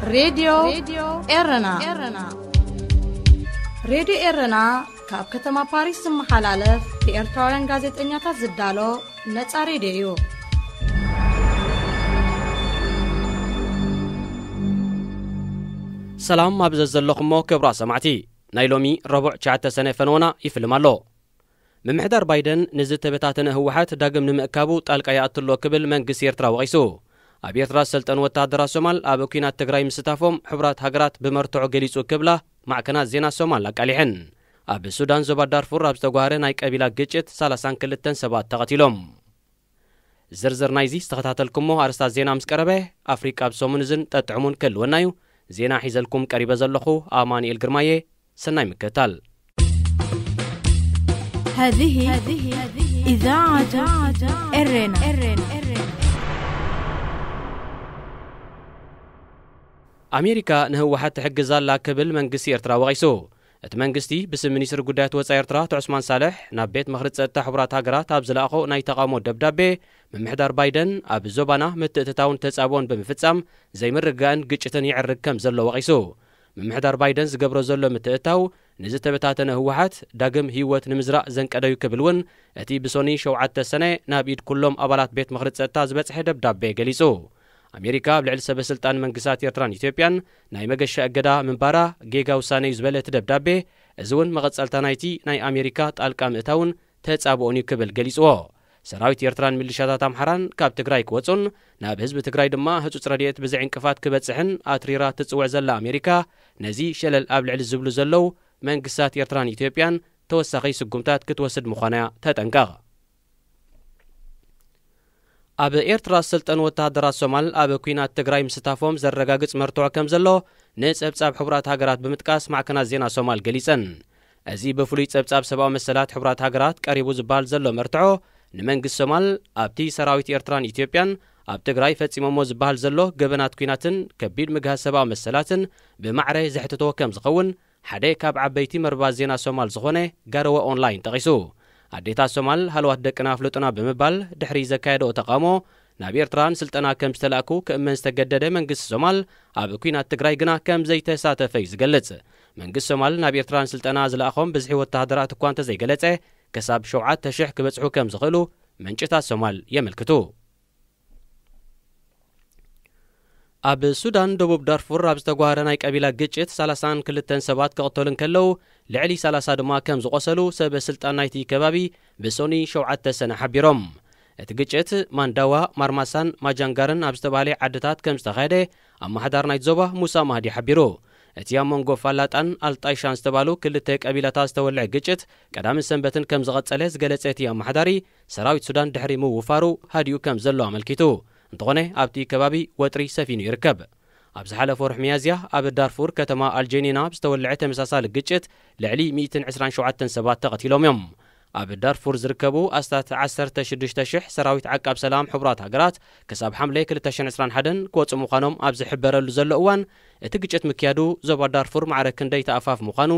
ሬድዮ ኤረና። ሬድዮ ኤረና ካብ ከተማ ፓሪስ ዝመሓላለፍ ብኤርትራውያን ጋዜጠኛታት ዝዳሎ ነጻ ሬድዮ እዩ። ሰላም ኣብ ዘዘለኹሞ ክቡራት ሰማዕቲ፣ ናይ ሎሚ ረቡዕ ትሽዓተ ሰነ ፈነወና ይፍልም ኣሎ። ምምሕዳር ባይደን ንዝተበታተነ ህወሓት ዳግም ንምእካቡ ጣልቃ ይኣቱ ኣሎ ክብል መንግስቲ ኤርትራ ወቒሱ። ኣብ ኤርትራ ዝሰልጠኑ ወተሃደራት ሶማል ኣብ ኲናት ትግራይ ምስታፎም ሕቡራት ሃገራት ብመርትዖ ገሊጹ ክብላ ማዕከናት ዜና ሶማል ኣቃሊሐን። ኣብ ሱዳን ዞባ ዳርፉር ኣብ ዝተጓሃረ ናይ ቀቢላ ግጭት ሰላሳን ክልተን ሰባት ተቐቲሎም። ዝርዝር ናይዚ ዝተኸታተልኩሞ ኣርእስታት ዜና ምስ ቀረበ፣ ኣፍሪቃ ኣብ ሰሙን እዝን ጠጥዕሙን ክህልወና እዩ። ዜና ሒዘልኩም ቀሪበ ዘለኹ ኣማኑኤል ግርማየ። ሰናይ ምክትታል። هذه إذاعة إرنا. ኣሜሪካ ንህወሓት ትሕግዝ ኣላ ክብል መንግስቲ ኤርትራ ወቒሱ። እቲ መንግስቲ ብስም ሚኒስትሪ ጉዳያት ወጻኢ ኤርትራ ኣቶ ዑስማን ሳልሕ ናብ ቤት ምኽሪ ጸጥታ ሕቡራት ሃገራት ኣብ ዝለኣኾ ናይ ተቓውሞ ደብዳቤ፣ ምምሕዳር ባይደን ኣብ ዞባና ምትእትታውን ተጻብኦን ብምፍጻም ዘይምርግጋእን ግጭትን የዕርግ ከም ዘሎ ወቒሱ። ምምሕዳር ባይደን ዝገብሮ ዘሎ ምትእትታው ንዝተበታተነ ህወሓት ዳግም ህይወት ንምዝራእ ዘንቀደዩ ክብል እውን እቲ ብሶኒ ሸውዓተ ሰነ ናብ ኢድ ኩሎም ኣባላት ቤት ምኽሪ ጸጥታ ዝበጽሐ ደብዳቤ ገሊጹ። ኣሜሪካ ኣብ ልዕሊ ሰበ ስልጣን መንግስታት ኤርትራን ኢትዮጵያን ናይ መገሻ እገዳ ምንባራ ጌጋ ውሳነ እዩ ዝበለ እቲ ደብዳቤ፣ እዚ እውን መቐጸልታ ናይቲ ናይ ኣሜሪካ ጣልቃ ምእታውን ተጻብኦን እዩ ክብል ገሊጽዎ። ሰራዊት ኤርትራን ሚሊሻታት ኣምሓራን ካብ ትግራይ ክወጹን ናብ ህዝቢ ትግራይ ድማ ህጹጽ ረድኤት ብዘይ ዕንቅፋት ክበጽሕን ኣትሪራ ትጽውዕ ዘላ ኣሜሪካ፣ ነዚ ሸለል ኣብ ልዕሊ ዝብሉ ዘለዉ መንግስታት ኤርትራን ኢትዮጵያን ተወሳኺ ስጉምታት ክትወስድ ምዃና እያ ተጠንቀቕ። ኣብ ኤርትራ ዝሰልጠኑ ወተሃደራት ሶማል ኣብ ኲናት ትግራይ ምስታፎም ዘረጋግጽ መርትዖ ከም ዘሎ ንጸብጻብ ሕቡራት ሃገራት ብምጥቃስ ማዕከናት ዜና ሶማል ገሊጸን። እዚ ብፍሉይ ጸብጻብ ሰብኣዊ መሰላት ሕቡራት ሃገራት ቀሪቡ ዝበሃል ዘሎ መርትዖ፣ ንመንግስቲ ሶማል ኣብቲ ሰራዊት ኤርትራን ኢትዮጵያን ኣብ ትግራይ ፈጺሞሞ ዝበሃል ዘሎ ገበናት ኲናትን ከቢድ ምግሃስ ሰብኣዊ መሰላትን ብማዕረ ዘሕትቶ ከም ዝኸውን ሓደ ካብ ዓበይቲ መርበባት ዜና ሶማል ዝኾነ ጋረወ ኦንላይን ጠቒሱ። ኣዴታት ሶማል ሃለዋት ደቅና ኣፍልጡና ብምባል ድሕሪ ዘካየደኦ ተቓውሞ፣ ናብ ኤርትራ ንስልጠና ከም ዝተላእኩ ክእመን ዝተገደደ መንግስቲ ሶማል፣ ኣብ ኲናት ትግራይ ግና ከም ዘይተሳተፈ እዩ ዝገልጽ። መንግስቲ ሶማል ናብ ኤርትራ ንስልጠና ዝለኣኾም ብዝሒ ወተሃደራት እኳ እንተዘይገለጸ፣ ክሳብ ሸውዓተ ሽሕ ክበጽሑ ከም ዝኽእሉ ምንጭታት ሶማል የመልክቱ። ኣብ ሱዳን ደቡብ ዳርፉር ኣብ ዝተጓሃረ ናይ ቀቢላ ግጭት ሰላሳን ክልተን ሰባት ክቕተሉ እንከለዉ፣ ልዕሊ ሰላሳ ድማ ከም ዝቖሰሉ ሰበ ስልጣን ናይቲ ከባቢ ብሶኒ ሸውዓተ ሰነ ሓቢሮም። እቲ ግጭት ማንዳዋ፣ ማርማሳን ማጃንጋርን ኣብ ዝተባህለ ዓድታት ከም ዝተኻየደ ኣመሓዳሪ ናይቲ ዞባ ሙሳ ማህዲ ሓቢሩ። እቲ ኣብ መንጎ ፋላጣን ኣልጣይሻን ዝተባህሉ ክልተ ቀቢላታት ዝተወልዐ ግጭት ቀዳምን ሰንበትን ከም ዝቐጸለ ዝገለጸ እቲ ኣመሓዳሪ፣ ሰራዊት ሱዳን ድሕሪ ምውፋሩ ሃዲኡ ከም ዘሎ ኣመልኪቱ። እንተኾነ ኣብቲ ከባቢ ወጥሪ ሰፊኑ ይርከብ። ኣብ ዝሓለፈ ወርሒ ሚያዝያ ኣብ ዳርፉር ከተማ ኣልጀኒና ብዝተወልዐ ተመሳሳሊ ግጭት ልዕሊ ሚእትን ዕስራን ሸውዓተን ሰባት ተቐቲሎም እዮም። ኣብ ዳርፉር ዝርከቡ ኣስታት ዓሰርተ ሽዱሽተ ሽሕ ሰራዊት ዓቃብ ሰላም ሕቡራት ሃገራት ክሳብ ሓምለ ክልተ ሽሕን ዕስራን ሓደን ክወጹ ምዃኖም ኣብ ዝሕበረሉ ዘሎ እዋን፣ እቲ ግጭት ምክያዱ ዞባ ዳርፉር ማዕረ ክንደይ ተኣፋፍ ምዃኑ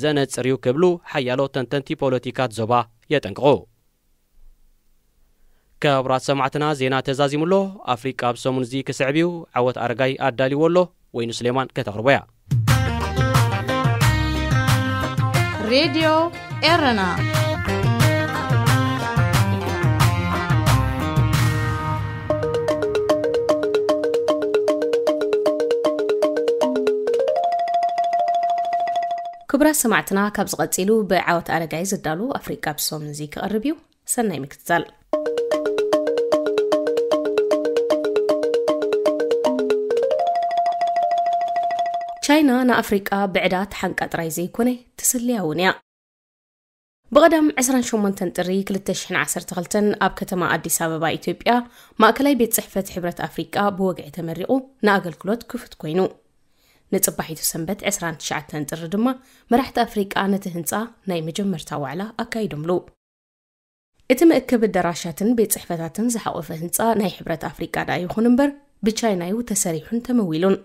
ዘነጽር እዩ ክብሉ ሓያሎ ተንተንቲ ፖለቲካት ዞባ የጠንቅቑ። ክቡራት ሰማዕትና፣ ዜና ተዛዚሙ ኣሎ። ኣፍሪቃ ኣብ ሰሙን እዚ ክስዕብ እዩ። ዓወት ኣረጋይ ኣዳልይዎ ኣሎ። ወይኑ ስሌማን ከተቕርቦ እያ። ሬድዮ ኤረና። ክቡራት ሰማዕትና፣ ካብ ዝቐጺሉ ብዓወት ኣረጋይ ዝዳሉ ኣፍሪቃ ብሶም እዚ ክቐርብ እዩ። ሰናይ ምክትታል። ቻይና ንኣፍሪቃ ብዕዳ ተሓንቃ ጥራይ ዘይኮነ፣ ትስልያ እውን እያ። ብቐዳም ዕስራን ሸሞንተን ጥሪ ክልተ ሽሕን ዓሰርተ ክልተን ኣብ ከተማ ኣዲስ ኣበባ ኢትዮጵያ፣ ማእከላይ ቤት ጽሕፈት ሕብረት ኣፍሪቃ ብወግዒ ተመሪቑ ንኣገልግሎት ክፉት ኮይኑ። ንጽባሒቱ ሰንበት ዕስራን ትሽዓተን ጥሪ ድማ መራሕቲ ኣፍሪቃ ነቲ ህንጻ ናይ መጀመርታ ዋዕላ ኣካይዶምሉ። እቲ መእከቢ ኣዳራሻትን ቤት ጽሕፈታትን ዝሓቖፈ ህንጻ ናይ ሕብረት ኣፍሪቃ ደኣ ይኹን እምበር፣ ብቻይና እዩ ተሰሪሑን ተመዊሉን።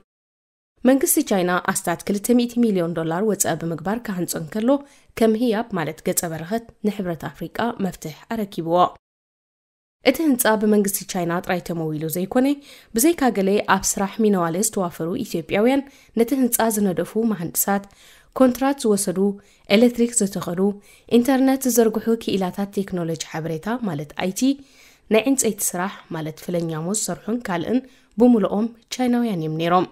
መንግስቲ ቻይና ኣስታት ክልተ ሚእቲ ሚልዮን ዶላር ወጻኢ ብምግባር ክሃንጾ እንከሎ፣ ከም ህያብ ማለት ገጸ በረኸት ንሕብረት ኣፍሪቃ መፍትሕ ኣረኪብዎ። እቲ ህንጻ ብመንግስቲ ቻይና ጥራይ ተመዊሉ ዘይኮነ፣ ብዘይካ ገለ ኣብ ስራሕ ሚነዋለ ዝተዋፈሩ ኢትዮጵያውያን፣ ነቲ ህንጻ ዝነደፉ መሃንድሳት፣ ኮንትራት ዝወሰዱ፣ ኤሌክትሪክ ዝተኸሉ፣ ኢንተርነት ዝዘርግሑ ክኢላታት ቴክኖሎጂ ሓበሬታ ማለት ኣይቲ፣ ናይ ዕንጸይቲ ስራሕ ማለት ፍለኛሞ ዝሰርሑን ካልእን ብምልኦም ቻይናውያን እዮም ነይሮም።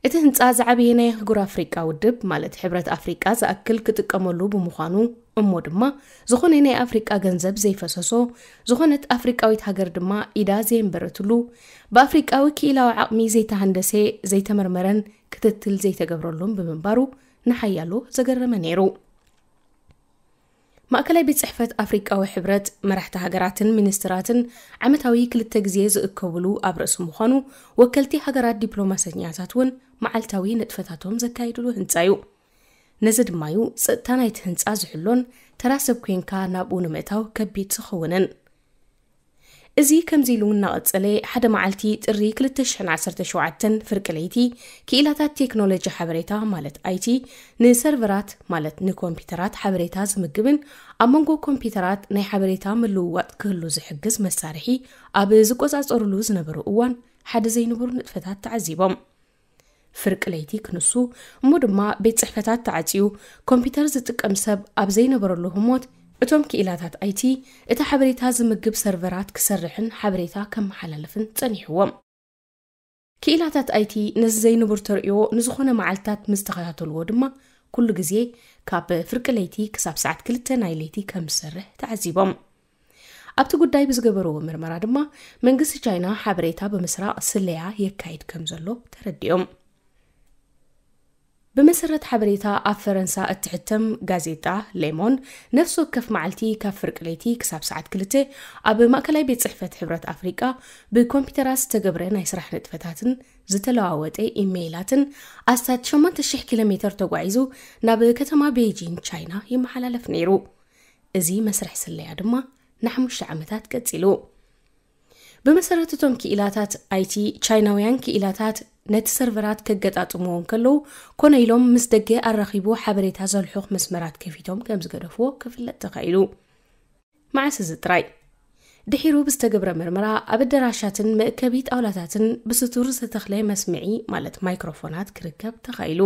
እቲ ህንጻ ዝዓበየ ናይ ኣህጉር ኣፍሪቃ ውድብ ማለት ሕብረት ኣፍሪቃ ዝኣክል ክጥቀመሉ ብምዃኑ፣ እሞ ድማ ዝኾነ ናይ ኣፍሪቃ ገንዘብ ዘይፈሰሶ፣ ዝኾነት ኣፍሪቃዊት ሃገር ድማ ኢዳ ዘየንበረትሉ፣ ብኣፍሪቃዊ ክኢላዊ ዓቕሚ ዘይተሃንደሰ፣ ዘይተመርመረን ክትትል ዘይተገብረሉን ብምንባሩ ንሓያሎ ዘገረመ ነይሩ። ማእከላይ ቤት ጽሕፈት ኣፍሪቃዊ ሕብረት መራሕቲ ሃገራትን ሚኒስትራትን ዓመታዊ ክልተ ግዜ ዝእከብሉ ኣብ ርእሲ ምዃኑ፣ ወከልቲ ሃገራት ዲፕሎማሰኛታት እውን መዓልታዊ ንጥፈታቶም ዘካይድሉ ህንጻ እዩ። ነዚ ድማዩ ጸጥታ ናይቲ ህንጻ ዝሕሎን ተራ ሰብ ኮንካ ናብኡ ንምእታው ከቢድ ዝኸውንን። እዚ ከምዚ ኢሉ እናቐጸለ፣ ሓደ መዓልቲ ጥሪ ክልተ ሽሕን ዓሰርተ ሸውዓተን ፍርቂ ለይቲ፣ ክኢላታት ቴክኖሎጂ ሓበሬታ ማለት ኣይቲ ንሰርቨራት ማለት ንኮምፒውተራት ሓበሬታ ዝምግብን ኣብ መንጎ ኮምፒውተራት ናይ ሓበሬታ ምልውዋጥ ክህሉ ዝሕግዝ መሳርሒ ኣብ ዝቆጻጸሩሉ ዝነበሩ እዋን ሓደ ዘይንቡር ንጥፈታት ተዓዚቦም። ፍርቂ ለይቲ ክንሱ እሞ ድማ ቤት ጽሕፈታት ተዓጽዩ፣ ኮምፒውተር ዝጥቀም ሰብ ኣብ ዘይነበረሉ ህሞት፣ እቶም ክኢላታት ኣይቲ እቲ ሓበሬታ ዝምግብ ሰርቨራት ክሰርሕን ሓበሬታ ከመሓላልፍን ጸኒሕዎም። ክኢላታት ኣይቲ ነዚ ዘይንቡር ተርእዮ ንዝኾነ መዓልታት ምስ ተኸታተልዎ ድማ፣ ኩሉ ግዜ ካብ ፍርቂ ለይቲ ክሳብ ሰዓት ክልተ ናይ ለይቲ ከም ዝሰርሕ ተዓዚቦም። ኣብቲ ጉዳይ ብዝገበርዎ ምርመራ ድማ፣ መንግስቲ ቻይና ሓበሬታ ብምስራቕ ስለያ የካይድ ከም ዘሎ ተረዲኦም። ብመሰረት ሓበሬታ ኣብ ፈረንሳ እትሕተም ጋዜጣ ሌሞን፣ ነፍሲ ወከፍ መዓልቲ ካብ ፍርቂ ለይቲ ክሳብ ሰዓት ክልተ ኣብ ማእከላይ ቤት ጽሕፈት ሕብረት ኣፍሪቃ ብኮምፒውተራት ዝተገብረ ናይ ስራሕ ንጥፈታትን ዝተለዋወጠ ኢሜይላትን ኣስታት ሸሞንተ ሽሕ ኪሎ ሜተር ተጓዒዙ ናብ ከተማ ቤይጂን ቻይና ይመሓላለፍ ነይሩ። እዚ መስርሕ ስለያ ድማ ንሓሙሽተ ዓመታት ቀጺሉ። ብመሰረት እቶም ክኢላታት ኣይቲ፣ ቻይናውያን ክኢላታት ነቲ ሰርቨራት ከገጣጥምዎ እንከለዉ፣ ኮነ ኢሎም ምስ ደገ ኣራኺቡ ሓበሬታ ዘልሑኽ መስመራት ከፊቶም ከም ዝገደፍዎ ክፍለጥ ተኻኢሉ። መዓስ እዚ ጥራይ? ድሒሩ ብዝተገብረ ምርመራ፣ ኣብ ኣደራሻትን መእከቢ ጣውላታትን ብስቱር ዝተተኽለ መስምዒ ማለት ማይክሮፎናት ክርከብ ተኻኢሉ።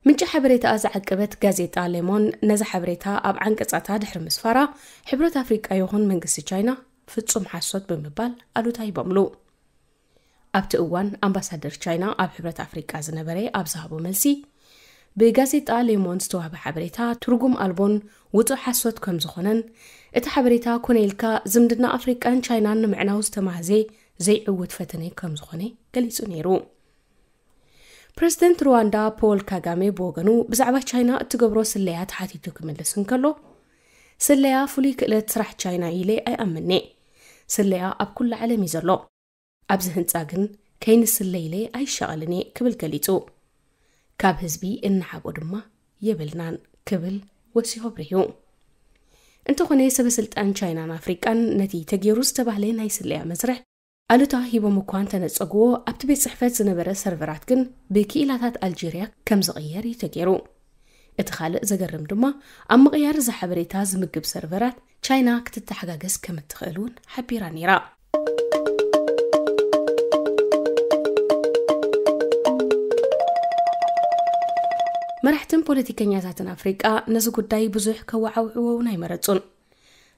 ምንጪ ሓበሬታኣ ዝዓቀበት ጋዜጣ ሌሞን ነዚ ሓበሬታ ኣብ ዓንቀጻታ ድሕሪ ምስፋራ፣ ሕብረት ኣፍሪቃ ይኹን መንግስቲ ቻይና ፍጹም ሓሶት ብምባል ኣሉታ ሂቦምሉ። ኣብቲ እዋን ኣምባሳደር ቻይና ኣብ ሕብረት ኣፍሪቃ ዝነበረ ኣብ ዝሃቦ መልሲ፣ ብጋዜጣ ሌሞን ዝተዋህበ ሓበሬታ ትርጉም ኣልቦን ውጹእ ሓሶት ከም ዝኾነን፣ እቲ ሓበሬታ ኮነ ኢልካ ዝምድና ኣፍሪቃን ቻይናን ንምዕናው ዝተማህዘ ዘይዕውት ፈተነ ከም ዝኾነ ገሊጹ ነይሩ። ፕረዚደንት ሩዋንዳ ፖል ካጋሜ ብወገኑ፣ ብዛዕባ ቻይና እትገብሮ ስለያ ተሓቲቱ ክምልስ እንከሎ፣ ስለያ ፍሉይ ክእለት ስራሕ ቻይና ኢለ ኣይኣምን'የ። ስለያ ኣብ ኩሉ ዓለም እዩ ዘሎ። ኣብዚ ህንጻ ግን ከይንስለ ኢለ ኣይሻቐልን እየ ክብል ገሊጹ። ካብ ህዝቢ እንሓቦ ድማ የብልናን ክብል ወሲኹ ኣብሪሁ። እንተኾነ፣ ሰበ ስልጣን ቻይናን ኣፍሪቃን ነቲ ተገይሩ ዝተባህለ ናይ ስለያ መስርሕ ኣሉታ ሂቦም እኳ እንተነጸግዎ፣ ኣብቲ ቤት ጽሕፈት ዝነበረ ሰርቨራት ግን ብክኢላታት ኣልጀርያ ከም ዝቕየር እዩ ተገይሩ። እቲ ካልእ ዘገርም ድማ፣ ኣብ ምቕያር እዚ ሓበሬታ ዝምግብ ሰርቨራት ቻይና ክትተሓጋገዝ ከም እትኽእል እውን ሓቢራ ነይራ። መራሕትን ፖለቲከኛታትን ኣፍሪቃ ነዚ ጉዳይ ብዙሕ ከወዓውዕዎ እውን ኣይመረጹን።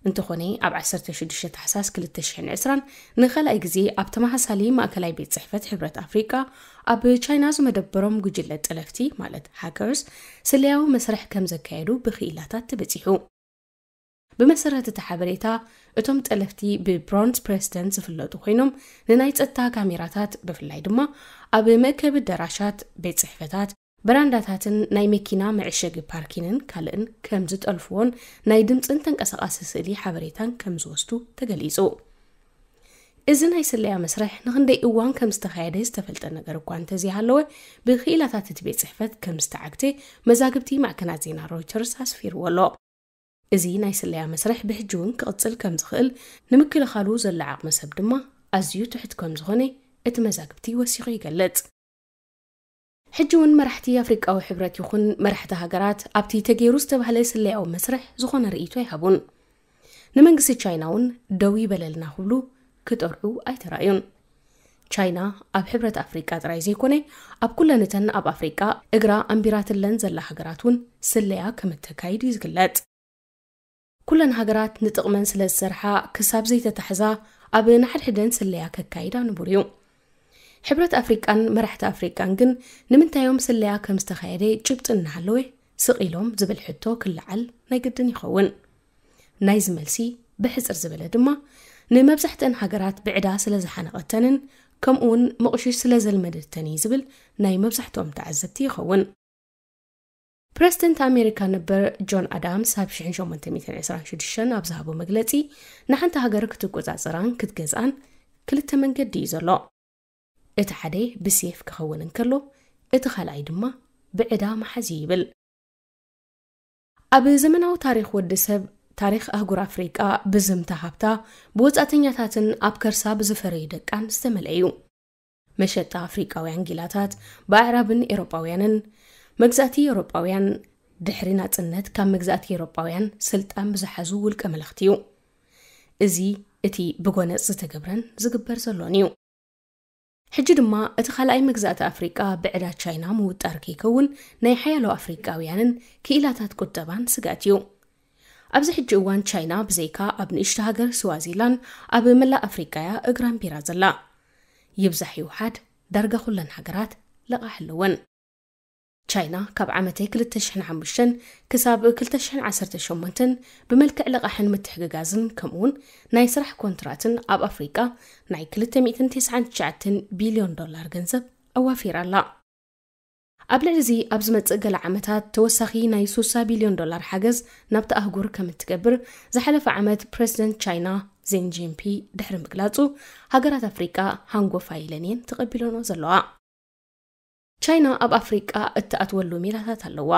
እንተኾነ፣ ኣብ ዓሰርተ ሽዱሽተ ታሕሳስ ክልተ ሽሕን ዕስራን ንኻልኣይ ግዜ ኣብ ተመሳሳሊ ማእከላይ ቤት ጽሕፈት ሕብረት ኣፍሪቃ ኣብ ቻይና ዝመደበሮም ጉጅለ ጠለፍቲ ማለት ሃከርስ ስለያዊ መስርሕ ከም ዘካየዱ ብክኢላታት ተበጺሑ። ብመሰረት እቲ ሓበሬታ፣ እቶም ጠለፍቲ ብብሮንዝ ፕሬስተን ዝፍለጡ ኮይኖም፣ ንናይ ጸጥታ ካሜራታት፣ ብፍላይ ድማ ኣብ መእከቢ ኣዳራሻት፣ ቤት ጽሕፈታት፣ በራንዳታትን ናይ መኪና መዐሸጊ ፓርኪንን ካልእን ከም ዝጠልፍዎን ናይ ድምጽን ተንቀሳቓሲ ስእሊ ሓበሬታን ከም ዝወስዱ ተገሊጹ። እዚ ናይ ስለያ መስርሕ ንኽንደይ እዋን ከም ዝተኻየደ ዝተፈልጠ ነገር እኳ እንተዘይሃለወ፣ ብክኢላታት እቲ ቤት ጽሕፈት ከም ዝተዓግተ መዛግብቲ ማዕከናት ዜና ሮይተርስ ኣስፊርዎ ኣሎ። እዚ ናይ ስለያ መስርሕ ብሕጂ እውን ክቕጽል ከም ዝኽእል፣ ንምክልኻሉ ዘሎ ዓቕሚ ሰብ ድማ ኣዝዩ ትሑት ከም ዝኾነ እቲ መዛግብቲ ወሲኹ ይገልጽ። ሕጂ እውን መራሕቲ ኣፍሪቃዊ ሕብረት ይኹን መራሕቲ ሃገራት ኣብቲ ተገይሩ ዝተባህለ ስለያዊ መስርሕ ዝኾነ ርእይቶ ኣይሃቡን። ንመንግስቲ ቻይና እውን ደው ይበለልና ክብሉ ክጠርዑ ኣይተራእዩን። ቻይና ኣብ ሕብረት ኣፍሪቃ ጥራይ ዘይኮነ፣ ኣብ ኩለን እተን ኣብ ኣፍሪቃ እግራ ኣንቢራትለን ዘላ ሃገራት እውን ስለያ ከም እተካይድ እዩ ዝግለጽ። ኩለን ሃገራት ንጥቕመን ስለ ዝሰርሓ ክሳብ ዘይተታሕዛ ኣብ ንሓድሕደን ስለያ ከካይዳ ንቡር እዩ። ሕብረት ኣፍሪቃን መራሕቲ ኣፍሪቃን ግን ንምንታይ እዮም ስለያ ከም ዝተኻየደ ጭብጢ እናሃለወ ስቕ ኢሎም ዝብል ሕቶ ክለዓል ናይ ግድን ይኸውን። ናይዚ መልሲ ብሕጽር ዝበለ ድማ ንመብዛሕትአን ሃገራት ብዕዳ ስለ ዝሓነቐተንን ከምኡውን ምቕሽሽ ስለ ዘልመደተን እዩ ዝብል ናይ መብዛሕትኦም ተዓዘብቲ ይኸውን። ፕረዚደንት ኣሜሪካ ነበር ጆን ኣዳምስ ኣብ ሽሕን ሸሞንተ ሚእትን ዕስራን ሽዱሽተን ኣብ ዝሃቦ መግለጺ፣ ንሓንቲ ሃገር ክትቆጻጸራን ክትገዝኣን ክልተ መንገዲ እዩ ዘሎ። እቲ ሓደ ብሴፍ ክኸውን እንከሎ፣ እቲ ካልኣይ ድማ ብዕዳ መሓዝ እዩ ይብል። ኣብ ዘመናዊ ታሪኽ ወዲ ሰብ፣ ታሪኽ ኣህጉር ኣፍሪቃ ብዝምታ ሃብታ፣ ብወጻእተኛታትን ኣብ ከርሳ ብዝፈረዩ ደቃን ዝተመልአ እዩ። መሸጣ ኣፍሪቃውያን ጊላታት ብኣዕራብን ኤውሮጳውያንን፣ መግዛእቲ ኤውሮጳውያን ድሕሪ ናጽነት ካብ መግዛእቲ ኤውሮጳውያን ስልጣን ብዝሓዙ ውልቀ መለኽቲ እዩ። እዚ እቲ ብጎነጽ ዝተገብረን ዝግበር ዘሎን እዩ። ሕጂ ድማ እቲ ካልኣይ መግዛእቲ ኣፍሪቃ ብዕዳ ቻይና ምውጣር ከይከውን ናይ ሓያሎ ኣፍሪቃውያንን ክኢላታት ቁጠባን ስግኣት እዩ። ኣብዚ ሕጂ እዋን ቻይና ብዘይካ ኣብ ንእሽቶ ሃገር ስዋዚላንድ ኣብ መላእ ኣፍሪቃ እያ እግራ ኣንቢራ ዘላ። ይብዛሕ ይውሓድ ዳርጋ ኩለን ሃገራት ለቓሕ ኣለወን። ቻይና ካብ ዓመተ ክልተ ሽሕን ሓሙሽተን ክሳብ ክልተ ሽሕን ዓሰርተ ሸሞንተን ብመልክዕ ለቓሕን ምትሕግጋዝን ከምኡውን ናይ ስራሕ ኮንትራትን ኣብ ኣፍሪቃ ናይ ክልተ ሚእትን ተስዓን ትሽዓተን ቢልዮን ዶላር ገንዘብ ኣዋፊራ ኣላ። ኣብ ልዕሊ እዚ ኣብ ዝመጽእ ገለ ዓመታት ተወሳኺ ናይ ሱሳ ቢልዮን ዶላር ሓገዝ ናብቲ ኣህጉር ከም እትገብር ዝሓለፈ ዓመት ፕረዚደንት ቻይና ዜን ጂንፒ ድሕሪ ምግላጹ፣ ሃገራት ኣፍሪቃ ሃንጎፋ ኢለን እየን ተቐቢለንኦ ዘለዋ። ቻይና ኣብ ኣፍሪቃ እትኣትወሉ ሜላታት ኣለዋ።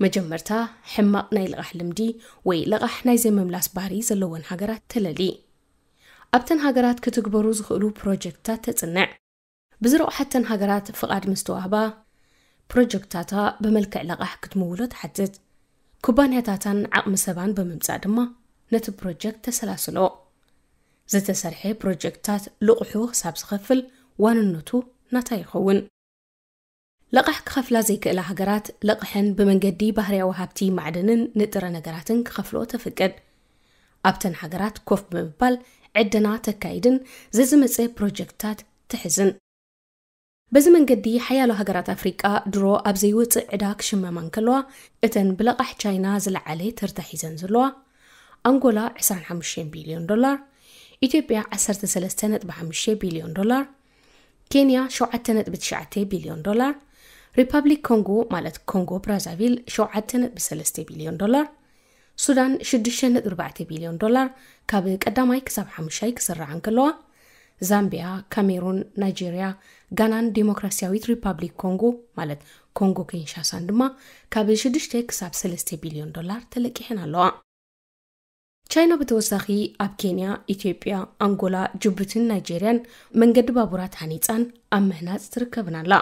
መጀመርታ፣ ሕማቕ ናይ ልቓሕ ልምዲ ወይ ለቓሕ ናይ ዘይምምላስ ባህሪ ዘለወን ሃገራት ተለሊ። ኣብተን ሃገራት ክትግበሩ ዝኽእሉ ፕሮጀክትታት ተጽንዕ። ብዝረቑሓተን ሃገራት ፍቓድ ምስ ተዋህባ፣ ፕሮጀክታታ ብመልክዕ ለቓሕ ክትምውሎ ትሓትት። ኩባንያታታን ዓቕሚ ሰባን ብምምጻእ ድማ ነቲ ፕሮጀክት ተሰላስሎ። ዝተሰርሐ ፕሮጀክትታት ልቑሑ ክሳብ ዝኸፍል ዋንነቱ ናታ ይኸውን። ለቓሕ ክኸፍላ ዘይክእላ ሃገራት ለቕሐን ብመንገዲ ባህርያዊ ሃብቲ ማዕድንን ንጥረ ነገራትን ክኸፍልኦ ተፍቅድ። ኣብተን ሃገራት ኮፍ ብምባል ዕደና ተካይድን ዘዝመጸ ፕሮጀክትታት ትሕዝን። በዚ መንገዲ ሓያሎ ሃገራት ኣፍሪቃ ድሮ ኣብ ዘይወጽእ ዕዳ ክሽመማ እንከለዋ፣ እተን ብለቓሕ ቻይና ዝለዓለ ተርታ ሒዘን ዘለዋ፣ ኣንጎላ ዕስራን ሓሙሽተን ቢልዮን ዶላር፣ ኢትዮጵያ ዓሰርተ ሰለስተ ነጥቢ ሓሙሽተ ቢልዮን ዶላር፣ ኬንያ ሸውዓተ ነጥቢ ትሽዓተ ቢልዮን ዶላር፣ ሪፓብሊክ ኮንጎ ማለት ኮንጎ ብራዛቪል ሸውዓተ ነጥቢ ሰለስተ ቢልዮን ዶላር፣ ሱዳን ሽዱሽተ ነጥቢ ኣርባዕተ ቢልዮን ዶላር ካብ ቀዳማይ ክሳብ ሓሙሻይ ክስርዓ እንከለዋ፣ ዛምቢያ፣ ካሜሩን፣ ናይጄርያ፣ ጋናን ዲሞክራሲያዊት ሪፓብሊክ ኮንጎ ማለት ኮንጎ ኪንሻሳን ድማ ካብ ሽዱሽተ ክሳብ ሰለስተ ቢልዮን ዶላር ተለቂሐን ኣለዋ። ቻይና ብተወሳኺ ኣብ ኬንያ፣ ኢትዮጵያ፣ ኣንጎላ፣ ጅቡቲን ናይጄርያን መንገዲ ባቡራት ሃኒጻን ኣብ ምህናጽ ትርከብን ኣላ።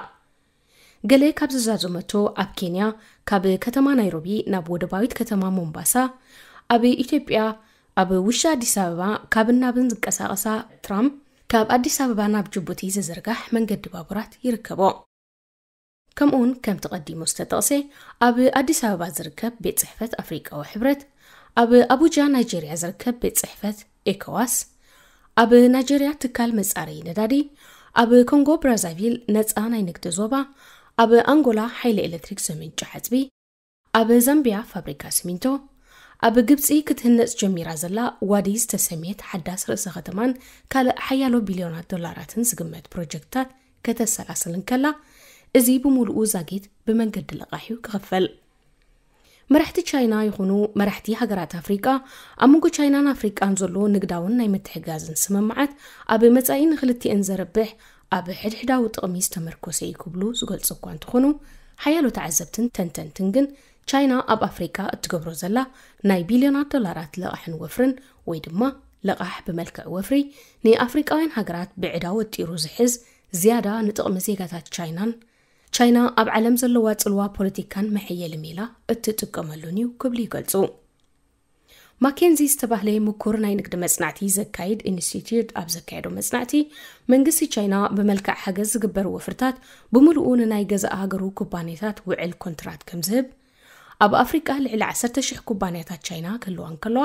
ገለ ካብ ዝዛዘመቶ ኣብ ኬንያ ካብ ከተማ ናይሮቢ ናብ ወደባዊት ከተማ ሞምባሳ፣ ኣብ ኢትዮጵያ ኣብ ውሽጢ ኣዲስ ኣበባ ካብን ናብን ዝንቀሳቐሳ ትራም ካብ ኣዲስ ኣበባ ናብ ጅቡቲ ዝዝርጋሕ መንገዲ ባቡራት ይርከቦ። ከምኡውን ከምቲ ቀዲሙ ዝተጠቕሰ ኣብ ኣዲስ ኣበባ ዝርከብ ቤት ጽሕፈት ኣፍሪቃዊ ሕብረት፣ ኣብ ኣቡጃ ናይጄርያ ዝርከብ ቤት ጽሕፈት ኤኮዋስ፣ ኣብ ናይጄርያ ትካል መጻረዪ ነዳዲ፣ ኣብ ኮንጎ ብራዛቪል ነጻ ናይ ንግዲ ዞባ፣ ኣብ ኣንጎላ ሓይሊ ኤሌክትሪክ ዘምንጩ ሓጽቢ፣ ኣብ ዛምቢያ ፋብሪካ ሲሚንቶ፣ ኣብ ግብጺ ክትህነጽ ጀሚራ ዘላ ዋዲ ዝተሰምየት ሓዳስ ርእሰ ከተማን ካልእ ሓያሎ ቢልዮናት ዶላራትን ዝግመት ፕሮጀክትታት ከተሰላስል እንከላ፣ እዚ ብምሉኡ ዛጊት ብመንገዲ ለቓሕ እዩ ክኽፈል። መራሕቲ ቻይና ይኹኑ መራሕቲ ሃገራት ኣፍሪቃ ኣብ መንጎ ቻይናን ኣፍሪቃን ዘሎ ንግዳውን ናይ ምትሕግጋዝን ስምምዓት ኣብ መጻኢ ንክልቲአን ዘርብሕ ኣብ ሕድሕዳዊ ጥቕሚ ዝተመርኮሰ እዩ ክብሉ ዝገልጹ እኳ እንተኾኑ፣ ሓያሎ ተዓዘብትን ተንተንትን ግን ቻይና ኣብ ኣፍሪቃ እትገብሮ ዘላ ናይ ቢልዮናት ዶላራት ለቓሕን ወፍርን ወይ ድማ ለቓሕ ብመልክዕ ወፍሪ ንኣፍሪቃውያን ሃገራት ብዕዳ ወጢሩ ዝሕዝ ዝያዳ ንጥቕሚ ዜጋታት ቻይናን ቻይና ኣብ ዓለም ዘለዋ ጽልዋ ፖለቲካን መሐየሊ ሜላ እትጥቀመሉን እዩ ክብሉ ይገልጹ። ማኬንዚ ዝተባህለ ምኩር ናይ ንግዲ መጽናዕቲ ዘካይድ ኢንስቲትዩት ኣብ ዘካየዶ መጽናዕቲ፣ መንግስቲ ቻይና ብመልክዕ ሓገዝ ዝግበር ወፍርታት ብምሉኡ ንናይ ገዛእ ሃገሩ ኩባንያታት ውዕል ኮንትራት ከም ዝህብ፣ ኣብ ኣፍሪቃ ልዕሊ ዓሰርተ ሽሕ ኩባንያታት ቻይና ክህልዋ እንከለዋ፣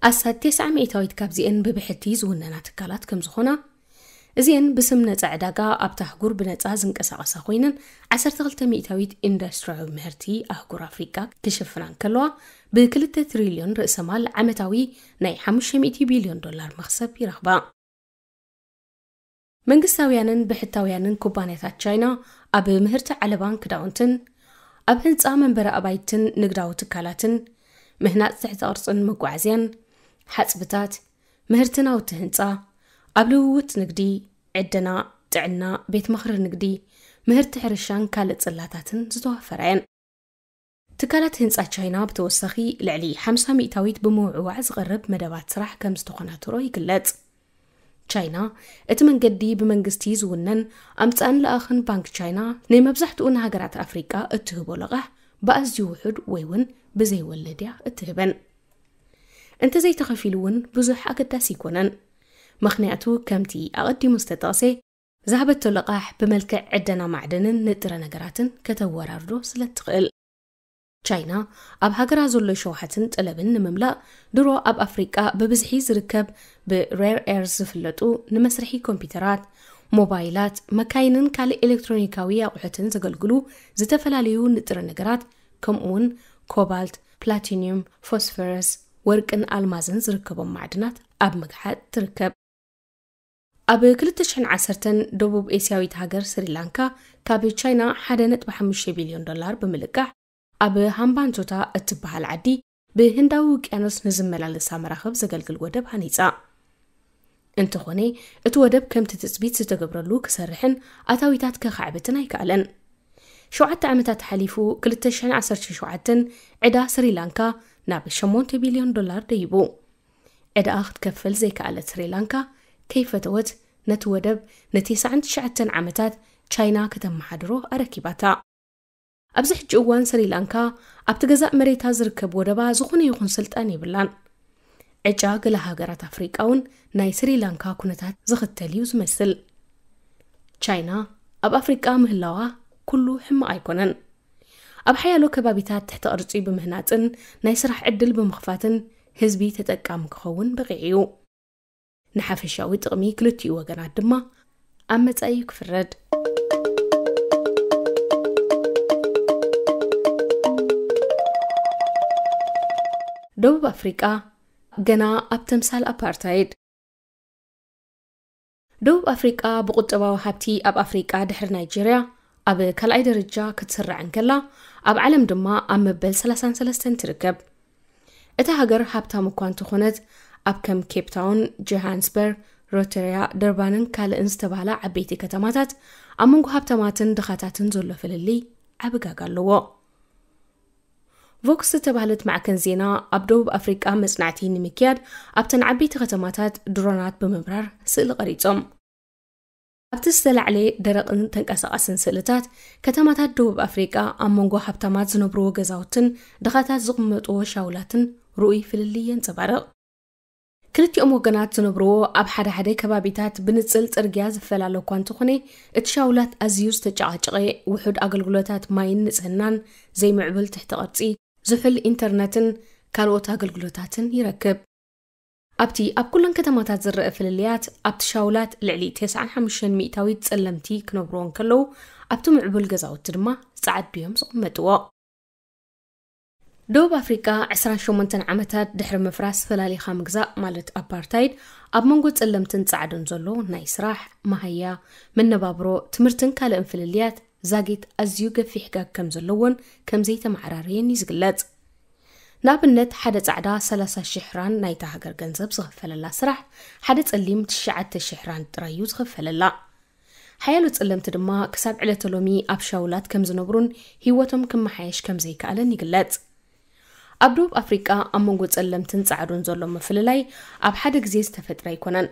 ኣስታት ተስዓ ሚእታዊት ካብዚኤን ብብሕቲ ዝውነና ትካላት ከም ዝኾና፣ እዚኤን ብስም ነጻ ዕዳጋ ኣብታ ኣህጉር ብነጻ ዝንቀሳቐሳ ኮይነን፣ ዓሰርተ ክልተ ሚእታዊት ኢንዱስትሪያዊ ምህርቲ ኣህጉር ኣፍሪቃ ክሽፍና እንከለዋ፣ ብክልተ ትሪልዮን ርእሰማል ዓመታዊ ናይ ሓሙሽተ ሚእቲ ቢልዮን ዶላር መኽሰብ ይረኽባ። መንግስታውያንን ብሕታውያንን ኩባንያታት ቻይና ኣብ ምህርቲ ዓለባን ክዳውንትን፣ ኣብ ህንጻ መንበሪ ኣባይትን ንግዳዊ ትካላትን፣ ምህናጽ ትሕተ ቅርጽን መጓዓዝያን፣ ሓጽብታት፣ ምህርቲ ናውቲ ህንጻ፣ ኣብ ልውውጥ ንግዲ፣ ዕደና፣ ጥዕና፣ ቤት ምኽሪ ንግዲ፣ ምህርቲ ሕርሻን ካልእ ጽላታትን ዝተዋፈራ እየን። ትካላት ህንጻ ቻይና ብተወሳኺ ልዕሊ ሓምሳ ሚእታዊት ብምውዕዋዕ ዝቐርብ መደባት ስራሕ ከም ዝተኾናተሮ ይግለጽ። ቻይና፣ እቲ መንገዲ ብመንግስቲ ዝውነን ኣምጻእን ለኣኽን ባንክ ቻይና ናይ መብዛሕትኡ ንሃገራት ኣፍሪቃ እትህቦ ለቓሕ ብኣዝዩ ውሑድ ወይ እውን ብዘይ ወለድ እያ እትህበን። እንተዘይተኸፊሉ እውን ብዙሕ ኣገዳሲ ኣይኮነን። ምኽንያቱ ከምቲ ኣቐዲሙ ዝተጠቕሰ፣ ዝሃበቶ ለቓሕ ብመልክዕ ዕደና ማዕድንን ንጥረ ነገራትን ከተወራርዶ ስለ እትኽእል። ቻይና ኣብ ሃገራ ዘሎ ሸውሃትን ጠለብን ንምምላእ ድሮ ኣብ ኣፍሪቃ ብብዝሒ ዝርከብ ብሬር ኤርዝ ዝፍለጡ ንመስርሒ ኮምፒውተራት፣ ሞባይላት፣ መካይንን ካልእ ኤሌክትሮኒካዊ ኣቑሑትን ዘገልግሉ ዝተፈላለዩ ንጥረ ነገራት ከምኡውን ኮባልት፣ ፕላቲኒየም፣ ፎስፈረስ፣ ወርቅን ኣልማዝን ዝርከቦም ማዕድናት ኣብ ምግሓጥ ትርከብ። ኣብ ክልተ ሽሕን ዓሰርተን ደቡብ ኤስያዊት ሃገር ስሪላንካ ካብ ቻይና ሓደ ነጥቢ ሓሙሽተ ቢልዮን ዶላር ብምልቃሕ ኣብ ሃምባንቶታ እትበሃል ዓዲ ብህንዳዊ ውቅያኖስ ንዝመላለሳ መራኽብ ዘገልግል ወደብ ሃኒጻ። እንተኾነ እቲ ወደብ ከምቲ ትጽቢት ዝተገብረሉ ክሰርሕን ኣታዊታት ከኻዕብትን ኣይከኣለን። ሸውዓተ ዓመታት ሓሊፉ ክልተ ሽሕን ዓሰርተ ሸውዓተን ዕዳ ስሪላንካ ናብ ሸሞንተ ቢልዮን ዶላር ደይቡ። ዕዳኣ ክትከፍል ዘይከኣለት ስሪላንካ ከይፈተወት ነቲ ወደብ ንተስዓን ትሽዓተን ዓመታት ቻይና ከተመሓድሮ ኣረኪባታ። ኣብዚ ሕጂ እዋን ስሪላንካ ኣብቲ ገዛእ መሬታ ዝርከብ ወደባ ዝኾነ ይኹን ስልጣን የብላን። ዕጫ ገለ ሃገራት ኣፍሪቃ እውን ናይ ስሪላንካ ኩነታት ዝኽተል እዩ ዝመስል። ቻይና ኣብ ኣፍሪቃ ምህላዋ ኩሉ ሕማቕ ኣይኮነን። ኣብ ሓያሎ ከባቢታት ትሕተ ቅርጺ ብምህናጽን ናይ ስራሕ ዕድል ብምኽፋትን ህዝቢ ተጠቃሚ ክኸውን በቒዑ እዩ። ንሓፈሻዊ ጥቕሚ ክልቲኡ ወገናት ድማ ኣብ መጻኢ እዩ ክፍረድ። ደቡብ ኣፍሪቃ ገና ኣብ ተምሳል ኣፓርታይድ። ደቡብ ኣፍሪቃ ብቁጠባዊ ሃብቲ ኣብ ኣፍሪቃ ድሕሪ ናይጄርያ ኣብ ካልኣይ ደረጃ ክትስራዕ እንከላ፣ ኣብ ዓለም ድማ ኣብ መበል ሰላሳን ሰለስተን ትርከብ። እታ ሃገር ሃብታም እኳ እንተኾነት፣ ኣብ ከም ኬፕ ታውን፣ ጆሃንስበርግ፣ ፕሪቶርያ፣ ደርባንን ካልእን ዝተባህላ ዓበይቲ ከተማታት ኣብ መንጎ ሃብታማትን ድኻታትን ዘሎ ፍልልይ ዓቢ ጋጋ ኣለዎ። ቮክስ ዝተባህለት ማዕከን ዜና ኣብ ደቡብ ኣፍሪቃ መጽናዕቲ ንምክያድ ኣብተን ዓበይቲ ከተማታት ድሮናት ብምብራር ስእሊ ቀሪጾም። ኣብቲ ዝተላዕለ ደረቕን ተንቀሳቓስን ስእልታት፣ ከተማታት ደቡብ ኣፍሪቃ ኣብ መንጎ ሃብታማት ዝነብርዎ ገዛውትን ድኻታት ዝቕመጥዎ ሻውላትን ርኡይ ፍልልይ የንጸባርቕ። ክልቲኦም ወገናት ዝነብርዎ ኣብ ሓደ ሓደ ከባቢታት ብንጽል ጽርግያ ዝፈላለ እኳ እንተኾነ፣ እቲ ሻውላት ኣዝዩ ዝተጨቓጨቐ፣ ውሑድ ኣገልግሎታት ማይን ንጽህናን፣ ዘይምዕቡል ትሕተ ቅርጺ፣ ዝሑል ኢንተርነትን ካልኦት ኣገልግሎታትን ይረክብ። ኣብቲ ኣብ ኩለን ከተማታት ዝረአ ፍልልያት፣ ኣብቲ ሻውላት ልዕሊ ተስዓን ሓሙሽተን ሚእታዊት ጸለምቲ ክነብርዎ እንከለዉ፣ ኣብቲ ምዕቡል ገዛውቲ ድማ ጸዓዱ እዮም ዝቕመጥዎ። ደቡብ ኣፍሪቃ ዕስራን ሸሞንተን ዓመታት ድሕሪ ምፍራስ ፈላሊኻ ምግዛእ ማለት ኣፓርታይድ፣ ኣብ መንጎ ጸለምትን ጸዓዱን ዘሎ ናይ ስራሕ፣ መሃያ፣ መነባብሮ፣ ትምህርትን ካልእን ፍልልያት ዛጊት ኣዝዩ ገፊሕ ጋግ ከም ዘለዎን ከም ዘይተመዓራረየን እዩ ዝግለጽ። ንኣብነት፣ ሓደ ጻዕዳ ሰላሳ ሽሕ ራን ናይታ ሃገር ገንዘብ ዝኽፈለላ ስራሕ፣ ሓደ ጸሊም ትሽዓተ ሽሕ ራን ጥራይ እዩ ዝኽፈለላ። ሓያሎ ጸለምቲ ድማ ክሳብ ዕለተ ሎሚ ኣብ ሻውላት ከም ዝነብሩን ህይወቶም ክመሓየሽ ከም ዘይከኣለን ይግለጽ። ኣብ ደቡብ ኣፍሪቃ ኣብ መንጎ ጸለምትን ጻዕዱን ዘሎ ምፍልላይ ኣብ ሓደ ግዜ ዝተፈጥረ ኣይኮነን።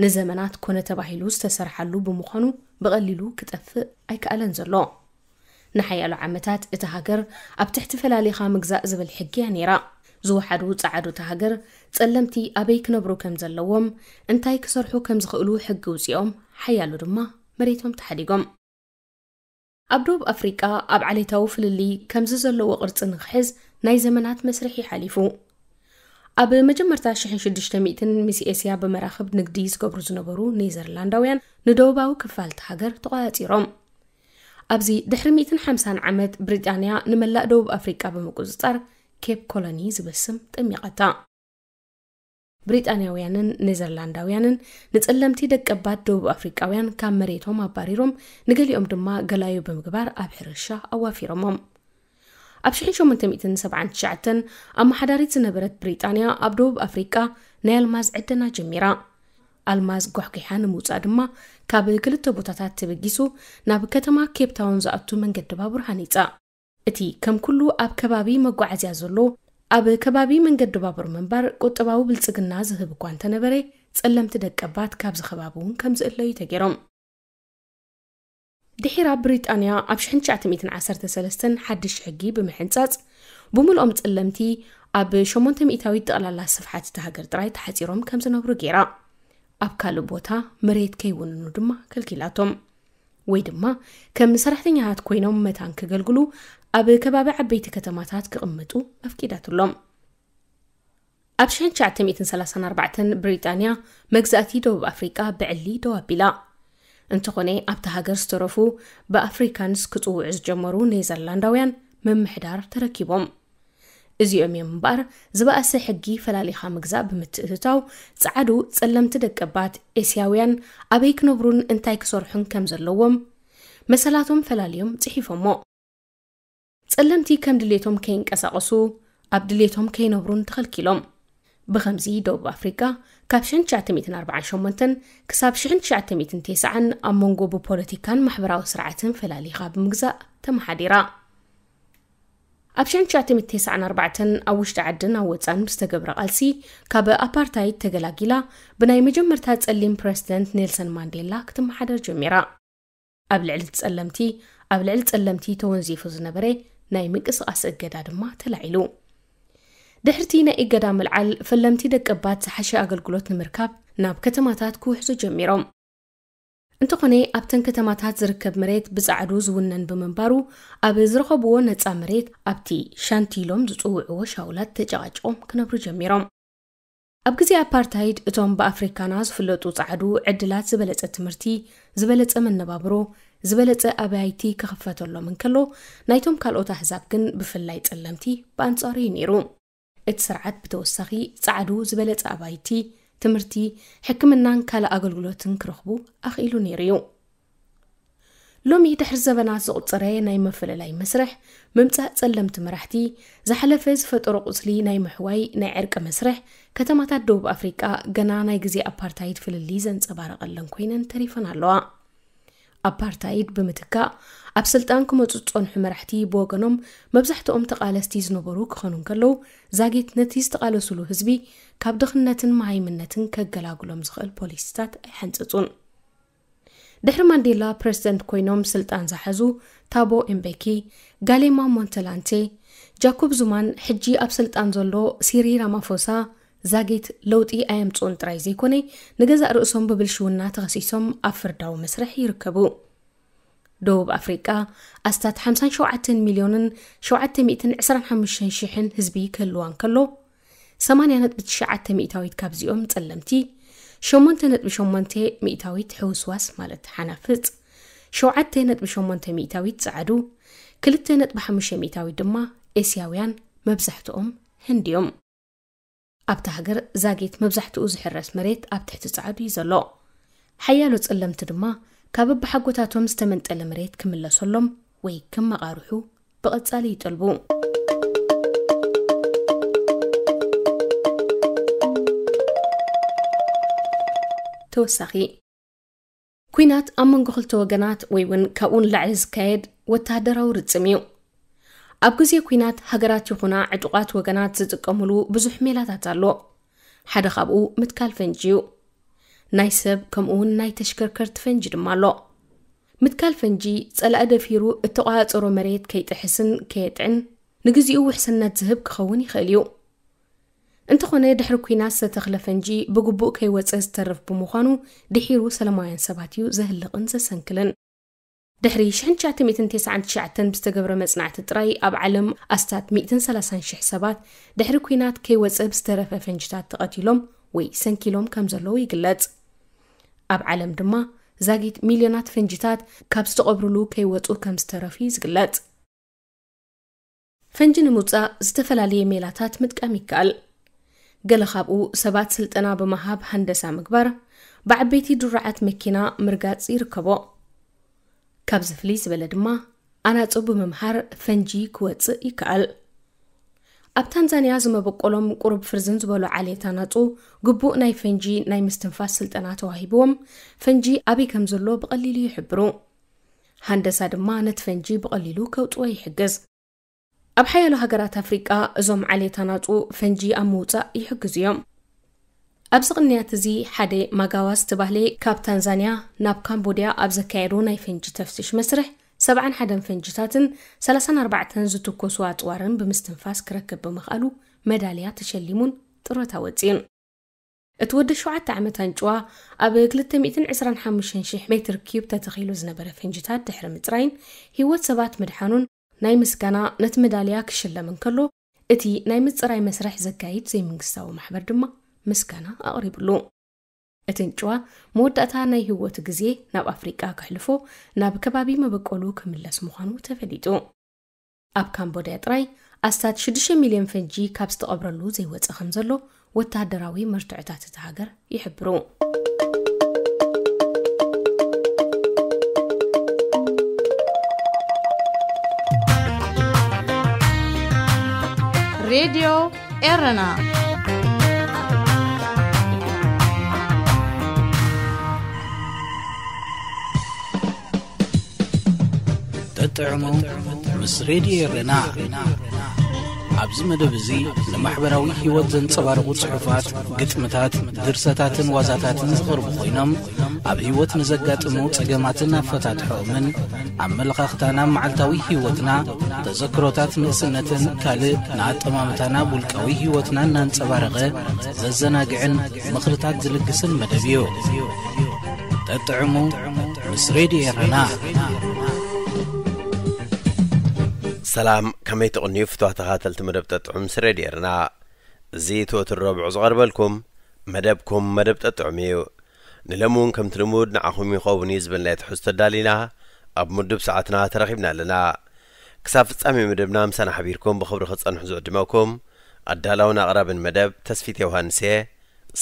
ንዘመናት ኮነ ተባሂሉ ዝተሰርሓሉ ብምዃኑ ብቐሊሉ ክጠፍእ ኣይከኣለን ዘሎ። ንሓያሎ ዓመታት እታ ሃገር ኣብ ትሕቲ ፈላሊኻ ምግዛእ ዝብል ሕጊ እያ ነይራ። ዝወሓዱ ጸዓዱ እታ ሃገር ጸለምቲ ኣበይ ክነብሩ ከም ዘለዎም፣ እንታይ ክሰርሑ ከም ዝኽእሉ ሕጊ ውጺኦም፣ ሓያሎ ድማ መሬቶም ተሓዲጎም። ኣብ ደቡብ ኣፍሪቃ ኣብ ዓሌታዊ ፍልልይ ከምዚ ዘለዎ ቅርጺ ንክሕዝ ናይ ዘመናት መስርሕ ይሓሊፉ። ኣብ መጀመርታ ሽሕን ሽዱሽተ ሚእትን ምስ ኤስያ ብመራኽብ ንግዲ ዝገብሩ ዝነበሩ ኔዘርላንዳውያን ንደቡባዊ ክፋል እታ ሃገር ተቖጻጺሮም። ኣብዚ ድሕሪ ሚእትን ሓምሳን ዓመት ብሪጣንያ ንመላእ ደቡብ ኣፍሪቃ ብምቁጽጻር ኬፕ ኮሎኒ ዝብል ስም ጠሚቓታ። ብሪጣንያውያንን ኔዘርላንዳውያንን ንጸለምቲ ደቀባት ደቡብ ኣፍሪቃውያን ካብ መሬቶም ኣባሪሮም፣ ንገሊኦም ድማ ገላዩ ብምግባር ኣብ ሕርሻ ኣዋፊሮሞም። ኣብ ሽሕን ሸሞንተ ሚእትን ሰብዓን ትሽዓተን ኣመሓዳሪት ዝነበረት ብሪጣንያ ኣብ ደቡብ ኣፍሪቃ ናይ ኣልማዝ ዕደና ጀሚራ። ኣልማዝ ጓሕጒሓ ንምውጻእ ድማ ካብ ክልተ ቦታታት ተበጊሱ ናብ ከተማ ኬፕ ታውን ዝኣቱ መንገዲ ባቡር ሃኒጻ። እቲ ከም ኩሉ ኣብ ከባቢ መጓዓዝያ ዘሎ፣ ኣብ ከባቢ መንገዲ ባቡር ምንባር ቁጠባዊ ብልጽግና ዝህብ እኳ እንተነበረ፣ ጸለምቲ ደቀባት ካብዚ ከባቢ እውን ከም ዝእለዩ ተገይሮም። ድሒራ ብሪጣንያ ኣብ ሽሕን ትሽዓተ ሚእትን ዓሰርተ ሰለስተን ሓድሽ ሕጊ ብምሕንጻጽ፣ ብምልኦም ጸለምቲ ኣብ ሸሞንተ ሚእታዊት ጠቕላላ ስፍሓት እታ ሃገር ጥራይ ተሓጺሮም ከም ዝነብሩ ገይራ። ኣብ ካልእ ቦታ መሬት ከይውንኑ ድማ ከልኪላቶም። ወይ ድማ ከም ሰራሕተኛታት ኮይኖም መታን ከገልግሉ ኣብ ከባቢ ዓበይቲ ከተማታት ክቕመጡ ኣፍቂዳትሎም። ኣብ ሽሕን ትሽዓተ ሚእትን ሰላሳን ኣርባዕተን ብሪጣንያ መግዛእቲ ደቡብ ኣፍሪቃ ብዕሊ ደው ኣቢላ። እንተኾነ ኣብታ ሃገር ዝተረፉ ብኣፍሪካንስ ክጽውዑ ዝጀመሩ ኔዘርላንዳውያን ምምሕዳር ተረኪቦም። እዚኦም እዮም እምበኣር ዝበኣሰ ሕጊ ፈላሊኻ ምግዛእ ብምትእትታው ጸዓዱ ጸለምቲ ደቀባት ኤስያውያን ኣበይ ክነብሩን እንታይ ክሰርሑን ከም ዘለዎም መሰላቶም ፈላልዮም ጽሒፎሞ። ጸለምቲ ከም ድሌቶም ከይንቀሳቐሱ፣ ኣብ ድሌቶም ከይነብሩን ተኸልኪሎም። ብኸምዚ ደቡብ ኣፍሪቃ ካብ ሽሕን ትሽዓተ ሚእትን ኣርባዓን ሸሞንተን ክሳብ ሽሕን ትሽዓተ ሚእትን ተስዓን ኣብ መንጎ ብፖለቲካን ማሕበራዊ ስርዓትን ፈላሊኻ ብምግዛእ ተመሓዲራ። ኣብ ሽሕን ትሽዓተ ሚእትን ተስዓን ኣርባዕተን ኣብ ውሽጢ ዓድን ኣብ ወጻን ብዝተገብረ ቃልሲ ካብ ኣፓርታይድ ተገላጊላ ብናይ መጀመርታ ጸሊም ፕረዚደንት ኔልሰን ማንዴላ ክትመሓደር ጀሚራ። ኣብ ልዕሊ ጸለምቲ፣ ኣብ ልዕሊ ጸለምቲ ተወንዚፉ ዝነበረ ናይ ምንቅስቓስ እገዳ ድማ ተላዒሉ። ድሕርቲ ናይ እገዳ ምልዓል፣ ፈለምቲ ደቀባት ዝሓሸ ኣገልግሎት ንምርካብ ናብ ከተማታት ክውሕዙ ጀሚሮም። እንተኾነ ኣብተን ከተማታት ዝርከብ መሬት ብጻዕዱ ዝውነን ብምንባሩ፣ ኣብ ዝረኸብዎ ነጻ መሬት ኣብቲ ሻንቲ ኢሎም ዝጽውዕዎ ሻውላት ተጨቓጭቖም ክነብሩ ጀሚሮም። ኣብ ግዜ ኣፓርታይድ እቶም ብኣፍሪካና ዝፍለጡ ጻዕዱ ዕድላት ዝበለጸ ትምህርቲ፣ ዝበለጸ መነባብሮ፣ ዝበለጸ ኣባይቲ ክኽፈተሎም እንከሎ፣ ናይቶም ካልኦት ኣህዛብ ግን ብፍላይ ጸለምቲ ብኣንጻሩ እዩ ነይሩ። እቲ ስርዓት ብተወሳኺ ጻዕዱ ዝበለጸ ኣባይቲ፣ ትምህርቲ፣ ሕክምናን ካልእ ኣገልግሎትን ክረኽቡ ኣኽኢሉ ነይሩ እዩ። ሎሚ ድሕሪ ዘበናት ዝቑጸረ ናይ መፈለላይ መስርሕ፣ ምምጻእ ጸለምቲ መራሕቲ፣ ዝሓለፈ ዝፈጠሮ ቁስሊ ናይ ምሕዋይ ናይ ዕርቂ መስርሕ፣ ከተማታት ደቡብ ኣፍሪቃ ገና ናይ ግዜ ኣፓርታይድ ፍልልይ ዘንጸባረቐለን ኮይነን ተሪፈን ኣለዋ። ኣፓርታይድ ብምትካእ ኣብ ስልጣን ክመጹ ዝጸንሑ መራሕቲ ብወገኖም መብዛሕትኦም ተቓለስቲ ዝነበሩ ክኾኑ እንከለዉ፣ ዛጊት ነቲ ዝተቓለሱሉ ህዝቢ ካብ ድኽነትን መሃይምነትን ከገላግሎም ዝኽእል ፖሊሲታት ኣይሓንጸጹን። ድሕሪ ማንዴላ ፕረዚደንት ኮይኖም ስልጣን ዝሓዙ ታቦ ኤምቤኪ፣ ጋሌማ ሞንተላንቴ፣ ጃኮብ ዙማን ሕጂ ኣብ ስልጣን ዘሎ ሲሪ ራማፎሳ ዛጊት ለውጢ ኣየምጽኡን ጥራይ ዘይኮነ፣ ንገዛእ ርእሶም ብብልሽውና ተኸሲሶም ኣብ ፍርዳዊ መስርሕ ይርከቡ። ደቡብ ኣፍሪቃ ኣስታት ሓምሳን ሸውዓተን ሚልዮንን ሸውዓተ ሚእትን ዕስራን ሓሙሽተን ሽሕን ህዝቢ ክህልዋ እንከሎ፣ ሰማንያ ነጥቢ ትሽዓተ ሚእታዊት ካብዚኦም ጸለምቲ፣ ሸሞንተ ነጥቢ ሸሞንተ ሚእታዊት ሕውስዋስ ማለት ሓናፍጽ፣ ሸውዓተ ነጥቢ ሸሞንተ ሚእታዊት ጸዓዱ፣ ክልተ ነጥቢ ሓሙሽተ ሚእታዊት ድማ ኤስያውያን፣ መብዛሕትኦም ህንድዮም። ኣብታ ሃገር ዛጊት መብዛሕትኡ ዝሕረስ መሬት ኣብ ትሕቲ ጸዓዱ እዩ ዘሎ። ሓያሎ ጸለምቲ ድማ ካብ ኣባሓጎታቶም ዝተመንጠለ መሬት ክምለሰሎም ወይ ክመቓርሑ ብቐጻሊ ይጠልቡ። ተወሳኺ፣ ኲናት ኣብ መንጎ ክልተ ወገናት ወይ እውን ካብኡ ንላዕሊ ዝካየድ ወተሃደራዊ ርጽም እዩ። ኣብ ግዜ ኲናት ሃገራት ይኹና ዕጡቓት ወገናት ዝጥቀሙሉ ብዙሕ ሜላታት ኣሎ። ሓደ ካብኡ ምትካል ፈንጂ እዩ። ናይ ሰብ ከምኡ እውን ናይ ተሽከርከርቲ ፈንጂ ድማ ኣሎ። ምትካል ፈንጂ ጸላኢ ደፊሩ እተቋጸሮ መሬት ከይጥሕስን ከየጥዕን ንግዚኡ ውሕስነት ዝህብ ክኸውን ይኽእል እዩ። እንተኾነ ድሕሪ ኲናት ዝተተኽለ ፈንጂ ብግቡእ ከይወጸ ዝተርፍ ብምዃኑ ድሒሩ ሰላማውያን ሰባት እዩ ዘህልቕን ዘሰንክልን። ድሕሪ ሽሕን ትሽዓተ ሚእትን ተስዓን ትሽዓተን ብዝተገብረ መጽናዕቲ ጥራይ ኣብ ዓለም ኣስታት ሚእትን ሰላሳን ሽሕ ሰባት ድሕሪ ኲናት ከይወጸ ብዝተረፈ ፈንጅታት ተቐቲሎም ወይ ሰንኪሎም ከም ዘለዉ ይግለጽ። ኣብ ዓለም ድማ ዛጊት ሚልዮናት ፈንጅታት ካብ ዝተቐብሩሉ ከይወጹ ከም ዝተረፉ እዩ ዝግለጽ። ፈንጂ ንምውጻእ ዝተፈላለየ ሜላታት ምጥቃም ይከኣል። ገለ ካብኡ ሰባት ስልጠና ብምሃብ ሃንደሳ ምግባር፣ ብዓበይቲ ድሩዓት መኪና ምርጋጽ ይርከቦ። ካብዚ ፍልይ ዝበለ ድማ ኣናጹ ብምምሃር ፈንጂ ክወጽእ ይከኣል። ኣብ ታንዛንያ ዝመበቆሎም ቁሩብ ፍርዝን ዝበሉ ዓሌት ኣናጹ ግቡእ ናይ ፈንጂ ናይ ምስትንፋስ ስልጠና ተዋሂብዎም ፈንጂ ኣበይ ከም ዘሎ ብቐሊሉ ይሕብሩ። ሃንደሳ ድማ ነቲ ፈንጂ ብቐሊሉ ከውጽኦ ይሕግዝ። ኣብ ሓያሎ ሃገራት ኣፍሪቃ እዞም ዓሌት ኣናጹ ፈንጂ ኣብ ምውጻእ ይሕግዙ እዮም። ኣብዚ ቅንያት እዚ ሓደ ማጋዋ ዝተባህለ ካብ ታንዛንያ ናብ ካምቦድያ ኣብ ዘካየዶ ናይ ፈንጂ ተፍትሽ መስርሕ ሰብዓን ሓደን ፈንጅታትን ሰላሳን ኣርባዕተን ዝትኮሱ ኣጽዋርን ብምስትንፋስ ክረክብ ብምኽኣሉ መዳልያ ተሸሊሙን ጥሮታ ወጺኡን። እቲ ወዲ ሸውዓተ ዓመት ኣንጭዋ ኣብ ክልተ ሚእትን ዕስራን ሓሙሽተን ሽሕ ሜትር ኪዩብ ተተኺሉ ዝነበረ ፈንጅታት ድሕሪ ምጽራይን ህይወት ሰባት ምድሓኑን ናይ ምስጋና ነቲ መዳልያ ክሽለም እንከሎ፣ እቲ ናይ ምጽራይ መስርሕ ዘካይድ ዘይመንግስታዊ ማሕበር ድማ ምስጋና ኣቕሪብሉ። እቲ ኣንጭዋ መወዳእታ ናይ ህይወቱ ግዜ ናብ ኣፍሪቃ ከሕልፎ ናብ ከባቢ መበቆሉ ክምለስ ምዃኑ ተፈሊጡ። ኣብ ካምቦድያ ጥራይ ኣስታት ሽዱሽተ ሚልዮን ፈንጂ ካብ ዝተቐብረሉ ዘይወጸ ከም ዘሎ ወተሃደራዊ መርትዖታት እታ ሃገር ይሕብሩ። ሬድዮ ኤረና። ጠጥዕሙ ምስ ሬድዮ ኤረና። ኣብዚ መደብ እዚ ንማሕበራዊ ህይወት ዘንጸባርቑ ጽሑፋት፣ ግጥምታት፣ ድርሰታትን ዋዛታትን ዝቐርቡ ኮይኖም፣ ኣብ ህይወት ንዘጋጥሙ ጸገማትን ኣፈታትሖኦምን፣ ኣመለኻኽታና ኣብ መዓልታዊ ህይወትና፣ ተዘክሮታት ንእስነትን ካልእ ንኣጠማምታና ኣብ ውልቃዊ ህይወትና እናንጸባረቐ ዘዘናግዕን ምኽርታት ዝልግስን መደብ እዩ። ጠጥዕሙ ምስ ሬድዮ ኤረና። ሰላም፣ ከመይ ትቕንዩ ፍትዋ ተኻተልቲ መደብ ጠጥዑም ምስ ሬድዮ ኤረና? እዚ እቲ ወትሩ ረቡዕ ዝቐርበልኩም መደብኩም መደብ ጠጥዑም እዩ። ንሎሚ እውን ከምቲ ልሙድ ንዓኹም ይኸውን እዩ ዝበልናዮ ትሕዝቶ ኣዳሊና ኣብ ምዱብ ሰዓትና ተረኺብና ኣለና። ክሳብ ፍጻሜ መደብና ምሳና ሓቢርኩም ብኽብሪ ክትጸንሑ ዝዕድመኩም ኣዳላውን ኣቕራብን መደብ ተስፊት ዮሃንስ እየ።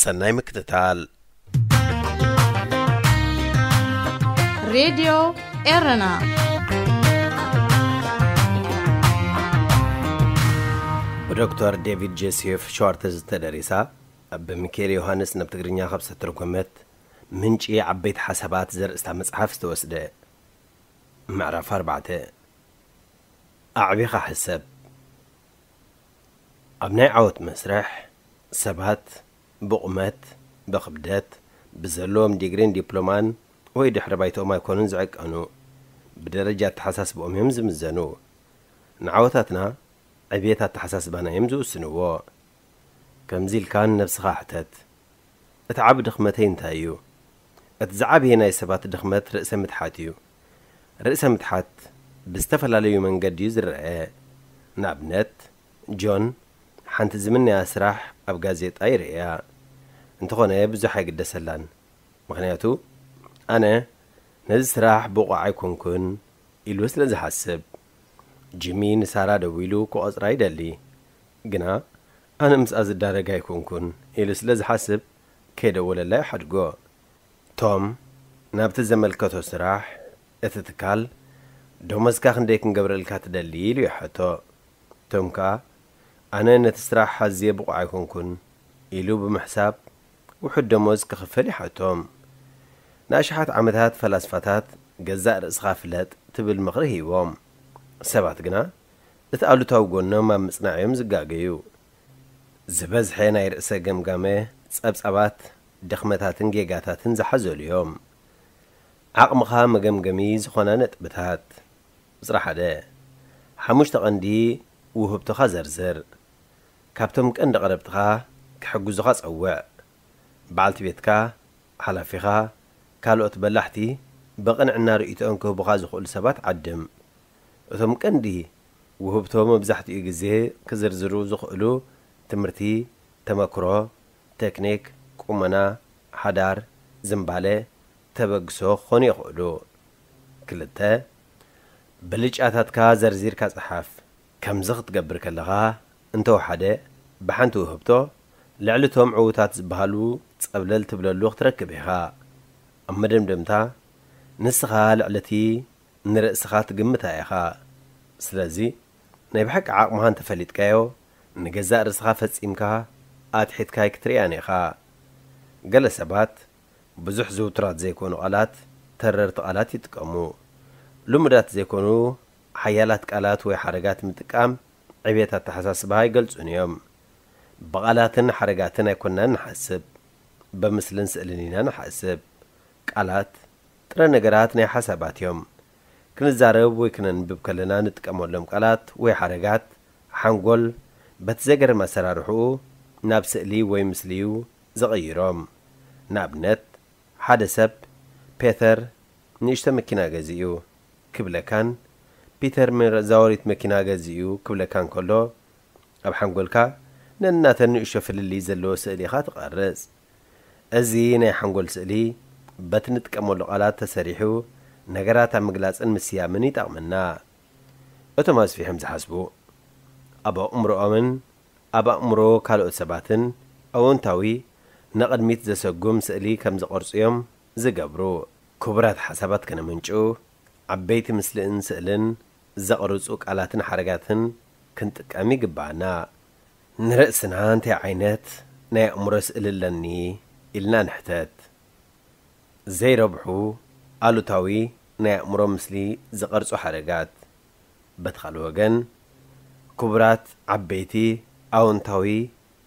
ሰናይ ምክትታል። ሬድዮ ኤረና። ብዶክተር ዴቪድ ጄሴፍ ሸዋርተዝ ዝተደሪሳ፣ ብሚካኤል ዮሃንስ ናብ ትግርኛ ካብ ዝተተርጎመት ምንጪ ዓበይቲ ሓሳባት ዘርእስታ መጽሓፍ ዝተወስደ። ምዕራፍ ኣርባዕተ። ኣዕቢኻ ሕሰብ። ኣብ ናይ ዓወት መስርሕ፣ ሰባት ብቑመት፣ ብኽብደት፣ ብዘለዎም ዲግሪን ዲፕሎማን ወይ ድሕሪ ባይቶኦም ኣይኮኑን ዝዕቀኑ፣ ብደረጃ ኣተሓሳስባኦም እዮም ዝምዘኑ። ንዓወታትና ዕብየት ኣተሓሳስባና እዮም ዝውስንዎ። ከምዚ ኢልካ ንነብስኻ ሕተት፣ እቲ ዓቢ ድኽመተይ እንታይ እዩ? እቲ ዝዓበየ ናይ ሰባት ድኽመት ርእሰ ምትሓት እዩ። ርእሰ ምትሓት ብዝተፈላለዩ መንገዲ እዩ ዝረአ። ንኣብነት፣ ጆን ሓንቲ ዝምነያ ስራሕ ኣብ ጋዜጣ ይርእያ። እንተኾነ ብዙሕ ኣይግደሰላን። ምኽንያቱ፣ ኣነ ነዚ ስራሕ ብቑዕ ኣይኮንኩን ኢሉ ስለ ዝሓስብ። ጂሚ ንሳራ ደዊሉ ክቖጽራ ይደሊ። ግና ኣነ ምስኣ ዝዳረግ ኣይኮንኩን ኢሉ ስለ ዝሓስብ ከይደወለላ ይሓድጎ። ቶም ናብቲ ዘመልከቶ ስራሕ እቲ ትካል ደሞዝካ ክንደይ ክንገብረልካ ትደሊ ኢሉ ይሓቶ። ቶም ከኣ ኣነ ነቲ ስራሕ ኣዝየ ብቑዕ ኣይኮንኩን ኢሉ ብምሕሳብ ውሑድ ደሞዝ ክኽፈል ይሓቶም። ንኣሽሓት ዓመታት ፈላስፋታት ገዛእ ርእስኻ ፍለጥ ትብል ምኽሪ ሂቦም። ሰባት ግና እቲ ኣሉታዊ ጎኖም ኣብ ምጽናዕ እዮም ዝጋገዩ። ዝበዝሐ ናይ ርእሰ ገምጋመ ጸብጻባት ድኽመታትን ጌጋታትን ዝሓዘሉ እዮም። ዓቕምኻ መገምገሚ ዝኾና ነጥብታት። ቁጽሪ ሓደ፣ ሓሙሽተ ቀንዲ ውህብቶኻ ዘርዝር። ካብቶም ቀንዲ ቀረብትኻ ክሕግዙኻ ጸውዕ። በዓልቲ ቤትካ፣ ሓላፊኻ፣ ካልኦት በላሕቲ ብቕንዕና ርእይቶኦም ክህቡኻ ዝኽእሉ ሰባት ዓድም። እቶም ቀንዲ ውህብቶ መብዛሕትኡ ግዜ ክዝርዝሩ ዝኽእሉ ትምህርቲ፣ ተመክሮ፣ ቴክኒክ፣ ቁመና፣ ሓዳር፣ ዝንባለ፣ ተበግሶ ክኾኑ ይኽእሉ። ክልተ፣ ብልጫታትካ ዘርዚርካ ጸሓፍ። ከምዚ ክትገብር ከለኻ፣ እንተወሓደ ብሓንቲ ውህብቶ ልዕሊ እቶም ዕዉታት ዝበሃሉ ጸብለል ትብለሉ ክትረክብ ኢኻ። ኣብ መደምደምታ፣ ንስኻ ልዕሊ እቲ ንርእስኻ ትግምታ ኢኻ። ስለዚ፣ ናይ ብሓቂ ዓቕምኻ እንተፈሊጥካዮ፣ ንገዛእ ርእስኻ ፈጺምካ ኣትሒትካ ኣይክትርእያን ኢኻ። ገለ ሰባት ብዙሕ ዝውቱራት ዘይኮኑ ቃላት፣ ተረርቲ ቃላት ይጥቀሙ። ልሙዳት ዘይኮኑ ሓያላት ቃላት ወይ ሓረጋት ምጥቃም ዕቤት ኣተሓሳስባ ኣይገልጹን እዮም። ብቓላትን ሓረጋትን ኣይኮንናን ንሓስብ፣ ብምስልን ስእልን ኢና ንሓስብ። ቃላት ጥረ ነገራት ናይ ሓሳባት እዮም። ክንዛረብ ወይ ክነንብብ ከለና ንጥቀመሎም ቃላት ወይ ሓረጋት፣ ሓንጎል በቲ ዘገርም ኣሰራርሕኡ ናብ ስእሊ ወይ ምስሊ'ዩ ዝቕይሮም። ንኣብነት፣ ሓደ ሰብ፣ "ፔተር ንእሽቶ መኪና ገዚኡ" ክብለካን፣ "ፒተር መዛወሪት መኪና ገዚኡ" ክብለካን ከሎ፣ ኣብ ሓንጎልካ ነናተን ንእሽቶ ፍልልይ ዘለዎ ስእሊ ኢኻ ትቐርጽ። እዚ ናይ ሓንጎል ስእሊ በቲ ንጥቀመሉ ቃላት ተሰሪሑ ነገራት ኣብ ምግላጽን ምስያምን ይጠቕመና። እቶም ኣስፊሖም ዝሓስቡ፣ ኣብ ኣእምሮኦምን ኣብ ኣእምሮ ካልኦት ሰባትን ኣወንታዊ ንቕድሚት ዘሰጉም ስእሊ ከም ዝቐርጹ እዮም ዝገብሩ። ክቡራት ሓሳባት ከነምንጩ፣ ዓበይቲ ምስልን ስእልን ዘቕርጹ ቃላትን ሓረጋትን ክንጥቀም ይግብኣና። ንርእስና እንታይ ዓይነት ናይ ኣእምሮ ስእሊ ኣለኒ ኢልና ንሕተት። ዘይረብሑ ኣሉታዊ ናይ ኣእምሮ ምስሊ ዝቐርጹ ሓረጋት። በቲ ካልእ ወገን፣ ክቡራት ዓበይቲ ኣወንታዊ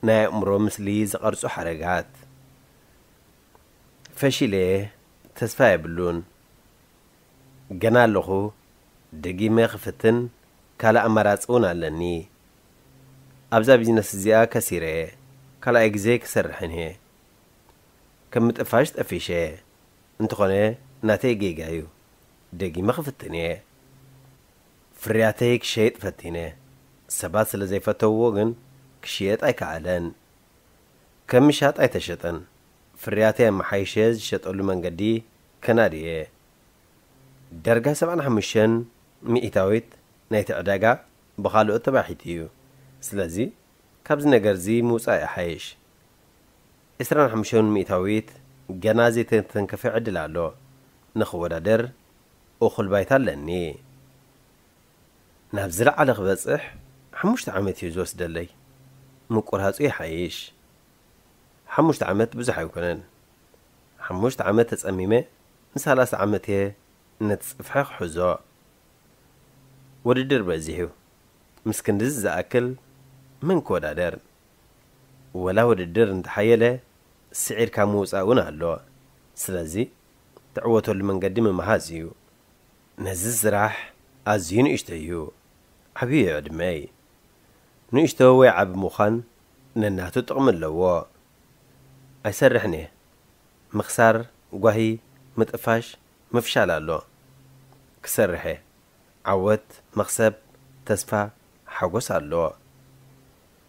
ናይ ኣእምሮ ምስሊ ዝቐርጹ ሓረጋት። ፈሺለ፣ ተስፋ የብሉን። ገና ኣለኹ፣ ደጊመ ክፍትን ካልእ ኣማራጺ እውን ኣለኒ። ኣብዛ ቢዝነስ እዚኣ ከሲረ፣ ካልኣይ ግዜ ክሰርሕን እየ። ከም ምጥፋሽ ጠፊሸ፣ እንተኾነ ናተይ ጌጋ እዩ። ደጊመ ክፍትን እየ። ፍርያተይ ክሸይጥ ፈቲነ፣ ሰባት ስለ ዘይፈተውዎ ግን ክሽየጥ ኣይከኣለን። ከም ምሻጥ ኣይተሸጠን። ፍርያተይ ኣመሓይሸ ዝሸጠሉ መንገዲ ከናድየ። ዳርጋ ሰብዓን ሓሙሽተን ሚእታዊት ናይቲ ዕዳጋ ብኻልኦት ተባሒቱ እዩ። ስለዚ ካብዚ ነገርዚ ምውጻእ ይሓይሽ። ዕስራን ሓሙሽተን ሚእታዊት ገና ዘይተተንከፈ ዕድል ኣሎ። ንኽወዳደር እኹል ባይታ ኣለኒ። ናብ ዝለዓለ ክበጽሕ ሓሙሽተ ዓመት እዩ ዝወስደለይ። ምቁራጹ ይሓይሽ። ሓሙሽተ ዓመት ብዙሕ ኣይኮነን። ሓሙሽተ ዓመት ተጸሚመ ንሰላሳ ዓመት እየ ነቲ ጽፍሒ ክሕዞ። ውድድር በዚሑ። ምስ ክንድዚ ዝኣክል መን ክወዳደር? ወላ ውድድር እንተሓየለ ስዒርካ ምውጻእ እውን ኣሎ። ስለዚ ትዕወተሉ መንገዲ ምምሃዝ እዩ። ነዚ ስራሕ ኣዝዩ ንእሽቶ እዩ። ዓብዩ እዩ ዕድመይ። ንእሽቶ ወይ ዓቢ ምዃን ነናቱ ጥቕሚ ኣለዎ። ኣይሰርሕን እየ። ምኽሳር፣ ጓሂ፣ ምጥፋሽ፣ ምፍሻል ኣሎ። ክሰርሕ እየ። ዓወት፣ መኽሰብ፣ ተስፋ፣ ሓጎስ ኣሎ።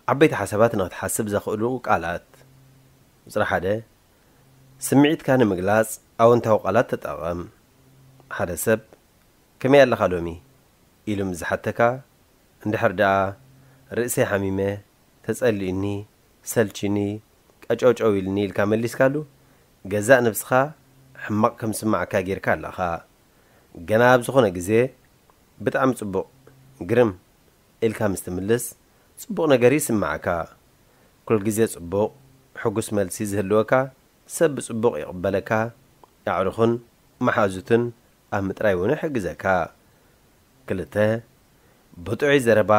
ዓበይቲ ሓሳባት ንኽትሓስብ ዘኽእሉ ቃላት። ቁጽሪ ሓደ፣ ስምዒትካ ንምግላጽ ኣወንታዊ ቃላት ተጠቐም። ሓደ ሰብ፣ "ከመይ ኣለኻ ሎሚ?" ኢሉ ምስ ዝሓተካ፣ እንድሕር ደኣ "ርእሰይ ሓሚመ፣ ተጸሊኡኒ፣ ሰልችኒ፣ ቀጨውጨው ኢልኒ" ኢልካ መሊስካሉ፣ ገዛእ ነብስኻ ሕማቕ ከም ዝስምዓካ ጌርካ ኣለኻ። ገና ኣብ ዝኾነ ግዜ፣ "ብጣዕሚ ጽቡቕ፣ ግርም" ኢልካ ምስ ትምልስ፣ ጽቡቕ ነገር ይስምዓካ። ኩል ግዜ ጽቡቕ፣ ሕጉስ መልሲ ዝህልወካ ሰብ ብጽቡቕ ይቕበለካ፣ ኣዕሩኽን መሓዙትን ኣብ ምጥራይ እውን ይሕግዘካ። ክልተ፣ ብጥዑይ ዘረባ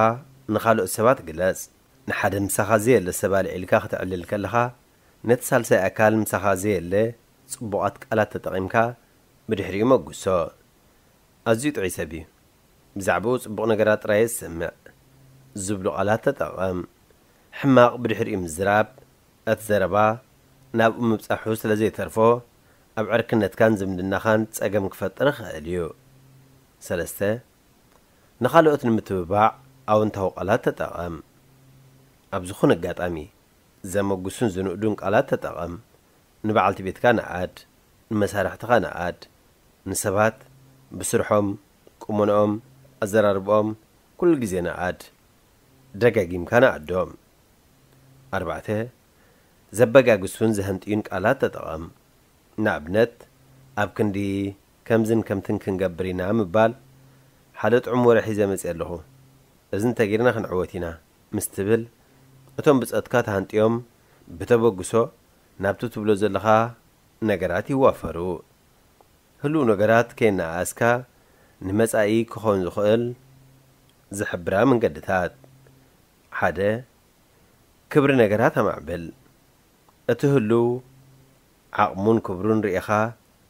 ንኻልኦት ሰባት ግለጽ። ንሓደ ምሳኻ ዘየለ ሰብ ኣልዒልካ ከተዕልል ከለኻ፣ ነቲ ሳልሳይ ኣካል ምሳኻ ዘየለ ጽቡቓት ቃላት ተጠቒምካ ብድሕሪኡ መጉሶ። ኣዝዩ ጥዑይ ሰብ እዩ። ብዛዕባኡ ጽቡቕ ነገራት ጥራይ ዝሰምዕ ዝብሉ ቃላት ተጠቐም። ሕማቕ ብድሕሪኡ ምዝራብ እቲ ዘረባ ናብኡ ምብጻሑ ስለ ዘይተርፎ፣ ኣብ ዕርክነትካን ዝምድናኻን ጸገም ክፈጥር ይኽእል እዩ። ሰለስተ፣ ንኻልኦት ንምትብባዕ ኣወንታዊ ቃላት ተጠቐም። ኣብ ዝኾነ ኣጋጣሚ ዘመጉሱን ዝንእዱን ቃላት ተጠቐም። ንበዓልቲ ቤትካ ንኣድ፣ ንመሳርሕትኻ ንኣድ። ንሰባት ብስርሖም፣ ቁመንኦም፣ ኣዘራርብኦም ኩሉ ግዜ ንኣድ። ደጋጊምካ ንኣዶም። ኣርባዕተ፣ ዘበጋግሱን ዘህንጥዩን ቃላት ተጠቐም። ንኣብነት፣ ኣብ ክንዲ ከምዝን ከምትን ክንገብር ኢና ምባል፣ ሓደ ጥዑም ወረ ሒዘ መጺአ ኣለኹ፣ እዚ እንተጌርና ክንዕወት ኢና ምስ ትብል፣ እቶም ብጾትካ ተሃንጥዮም ብተበግሶ ናብቲ ትብሎ ዘለኻ ነገራት ይዋፈሩ። ህሉው ነገራት ከየነኣእስካ ንመጻኢ ክኾን ዝኽእል ዝሕብራ መንገድታት። ሓደ፣ ክብሪ ነገራት ኣማዕብል። እቲ ህሉው ዓቕሙን ክብሩን ርኢኻ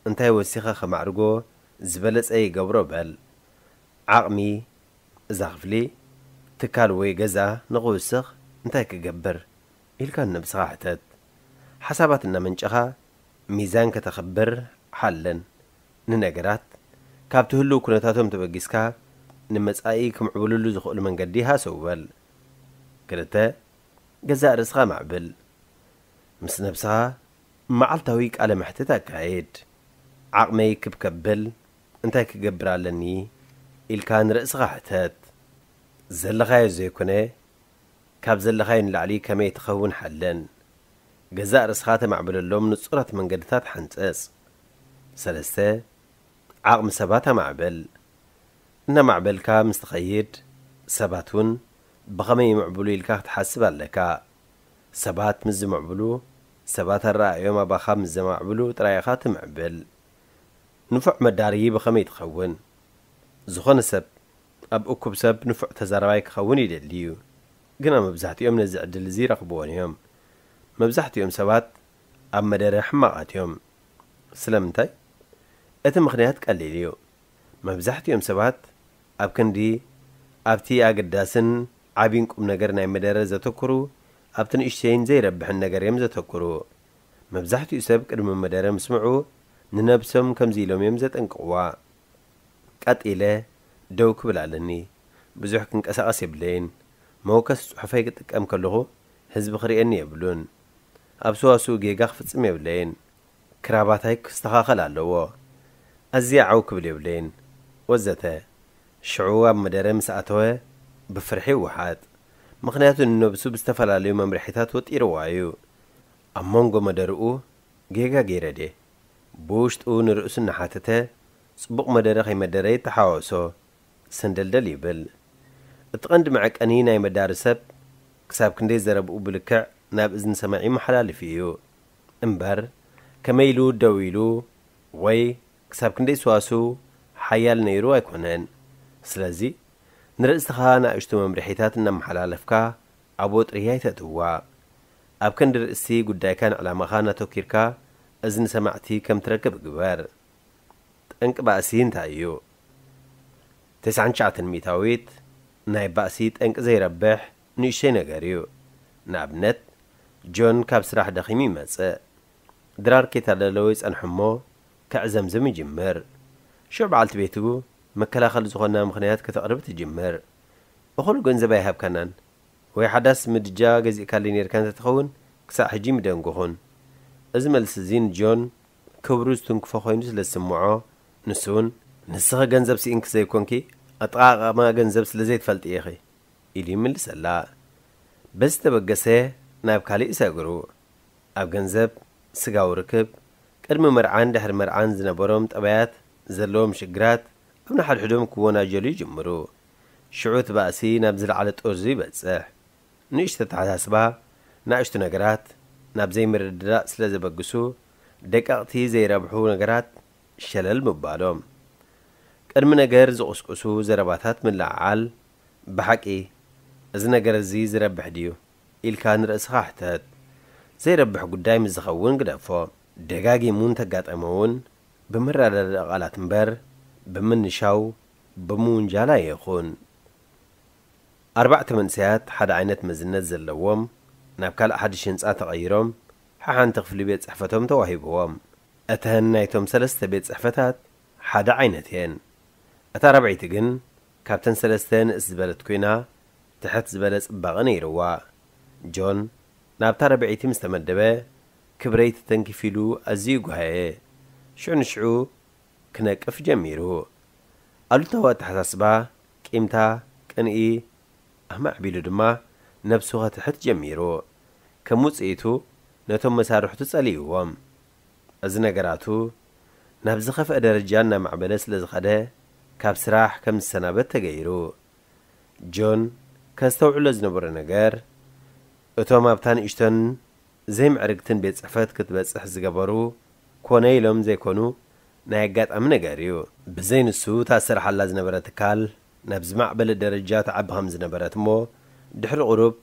እንታይ ወሲኸ ከማዕርጎ ዝበለጸ ይገብሮ በል። ዓቕሚ እዛ ክፍሊ ትካል ወይ ገዛ ንኽውስኽ እንታይ ክገብር ኢልካ ንነብስኻ ሕተት። ሓሳባት እናመንጨኻ ሚዛን ከተኽብር ሓለን። ንነገራት ካብቲ ህሉው ኩነታቶም ተበጊስካ ንመጻኢ ክምዕብልሉ ዝኽእሉ መንገዲ ሃሰው በል። ክልተ፣ ገዛእ ርእስኻ ማዕብል። ምስ ነብስኻ መዓልታዊ ቃለ መሕትት ኣካይድ። ዓቕመይ ክብ ከብል እንታይ ክገብር ኣለኒ ኢልካ ንርእስኻ ሕተት። ዘለኻዮ ዘይኮነ ካብ ዘለኻዮ ንላዕሊ ከመይ ትኸውን ሓለን። ገዛእ ርእስኻ ተማዕብለሎም ንጹራት መንገድታት ሓንጸጽ። ሰለስተ፣ ዓቕሚ ሰባት ኣማዕብል። እናማዕበልካ ምስ ትኸይድ ሰባት እውን ብኸመይ ይምዕብሉ ኢልካ ክትሓስብ ኣለካ። ሰባት ምስ ዝምዕብሉ፣ ሰባት ኣረኣእዮም ኣባኻ ምስ ዘማዕብሉ ጥራይ ኢኻ ትምዕብል። ንፉዕ መዳርዪ ብኸመይ ትኸውን? ዝኾነ ሰብ ኣብ እኩብ ሰብ ንፉዕ ተዛራባይ ክኸውን ይደሊ እዩ። ግና መብዛሕትኦም ነዚ ዕድል እዚ ይረኽብዎን እዮም። መብዛሕትኦም ሰባት ኣብ መደረ ሕማቓት እዮም። ስለምንታይ? እቲ ምኽንያት ቀሊል እዩ። መብዛሕትኦም ሰባት ኣብ ክንዲ ኣብቲ ኣገዳስን ዓቢን ቁም ነገር ናይ መደረ ዘተኩሩ፣ ኣብቲ ንእሽተይን ዘይረብሕን ነገር እዮም ዘተኩሩ። መብዛሕትኡ ሰብ ቅድሚ መደረ ምስምዑ ንነብሶም ከምዚ ኢሎም እዮም ዘጠንቅቕዋ። ቀጥ ኢለ ደው ክብል ኣለኒ። ብዙሕ ክንቀሳቐስ የብለይን። መወከሲ ጽሑፈይ ክጥቀም ከለኹ ህዝቢ ክርእየኒ የብሉን። ኣብ ሰዋስው ጌጋ ክፍጽም የብለይን። ክራባታይ ክስተኻኸል ኣለዎ። ኣዝየ ዓው ክብል የብለይን። ወዘተ። ሽዑ ኣብ መደረ ምስ ኣተወ ብፍርሒ ይወሓጥ። ምኽንያቱ ንነብሱ ብዝተፈላለዩ መምርሒታት ወጢርዋ እዩ። ኣብ መንጎ መደርኡ ጌጋ ገይረ ድየ? ብውሽጡ ንርእሱ እናሓተተ ጽቡቕ መደረ ከይመደረ ይተሓወሶ። ሰንደልደል ይብል። እቲ ቀንዲ መዐቀኒ ናይ መዳሪ ሰብ ክሳብ ክንደይ ዘረብኡ ብልክዕ ናብ እዝኒ ሰማዒ መሓላልፊ እዩ እምበር፣ ከመይ ኢሉ ደው ኢሉ ወይ ክሳብ ክንደይ ሰዋስው ሓያል ነይሩ ኣይኮነን። ስለዚ ንርእስኻ ንኣሽቱ መምርሒታት እናመሓላለፍካ ኣብ ወጥሪ ኣይተእትዋ። ኣብ ክንዲ ርእሲ ጉዳይካን ዕላማኻን ኣተኪርካ እዝኒ ሰማዕቲ ከም ትረክብ ግበር። ጠንቂ ባእሲ እንታይ እዩ? ተስዓን ትሽዓተን ሚእታዊት ናይ ባእሲ ጠንቂ ዘይረብሕ ንእሽተይ ነገር እዩ። ንኣብነት፣ ጆን ካብ ስራሕ ደኺሙ ይመጽእ። ድራር ከይተደለወ ይጸንሕ እሞ ከዕዘምዝም ይጅምር። ሽዑ በዓልቲ ቤቱ መከላኸሊ ዝኾና ምኽንያት ከተቕርብ ትጅምር። እኹል ገንዘብ ኣይሃብካናን፣ ወይ ሓዳስ ምድጃ ገዚእካለይ ነይርካ እንተትኸውን ክሳዕ ሕጂ ምደንጎኹን። እዚ መልሲ እዚ ንጆን ክብሩ ዝትንክፎ ኮይኑ ስለ ዝስምዖ፣ ንሱ እውን፣ "ንስኺ ገንዘብ ስኢንኪ ዘይኮንኪ፣ ኣጠቓቕማ ገንዘብ ስለ ዘይትፈልጢ ኢኺ" ኢሉ ይምልሰላ። በዚ ተበገሰ ናብ ካልእ ይሰግሩ። ኣብ ገንዘብ፣ ስጋዊ ርክብ፣ ቅድሚ መርዓን ድሕሪ መርዓን ዝነበሮም ጠባያት ዘለዎም ሽግራት ኣብ ንሓድሕዶም ክወናጀሉ ይጅምሩ። ሽዑ እቲ ባእሲ ናብ ዝለዓለ ጠርዙ ይበጽሕ። ንእሽቶ ኣተሓሳስባ፣ ንኣሽቱ ነገራት ናብ ዘይምርድዳእ ስለ ዘበግሱ፣ ደቀቕቲ ዘይረብሑ ነገራት ሸለል ምባሎም። ቅድሚ ነገር ዝቕስቅሱ ዘረባታት ምልዕዓል፣ ብሓቂ እዚ ነገር እዚ ዝረብሕ ድዩ? ኢልካ ንርእስኻ ሕተት። ዘይረብሕ ጉዳይ ምስ ዝኸውን ግደፎ። ደጋጊሙ እንተጋጠመ እውን ብመረዳድኢ ቃላት እምበር ብምንሻው ብምውንጃል ኣይኹን። ኣርባዕተ መንእሰያት ሓደ ዓይነት መዝነት ዘለዎም ናብ ካልእ ሓድሽ ህንጻ ተቐይሮም፣ ሓሓንቲ ክፍሊ ቤት ጽሕፈቶም ተዋሂብዎም። እተን ናይቶም ሰለስተ ቤት ጽሕፈታት ሓደ ዓይነት እየን። እታ ራብዐይቲ ግን ካብተን ሰለስተ ንእስ ዝበለት ኮይና፣ ትሕት ዝበለ ጽባቐ ነይርዋ። ጆን ናብታ ራብዐይቲ ምስ ተመደበ፣ ክብረይ ተተንኪፍ ኢሉ ኣዝዩ ጓሃየ። ሽዑ ንሽዑ ክነቅፍ ጀሚሩ። ኣሉታዊ ኣተሓሳስባ፣ ቂምታ፣ ቅንኢ ኣማዕቢሉ ድማ ነብሱ ከትሕት ጀሚሩ። ከም ውጽኢቱ ነቶም መሳርሕቱ ጸሊእዎም። እዚ ነገራቱ ናብ ዝኸፍአ ደረጃ እናማዕበለ ስለ ዝኸደ፣ ካብ ስራሕ ከም ዝሰናበት ተገይሩ። ጆን ከስተውዕሎ ዝነበሮ ነገር፣ እቶም ኣብታ ንእሽቶን ዘይምዕርግትን ቤት ጽሕፈት ክትበጽሕ ዝገበሩ፣ ኮነ ኢሎም ዘይኮኑ፣ ናይ ኣጋጣሚ ነገር እዩ። ብዘይ ንሱ እታ ዝሰርሓላ ዝነበረ ትካል ናብ ዝማዕበለ ደረጃ ትዓቢ ከም ዝነበረት እሞ፣ ድሕሪ ቁሩብ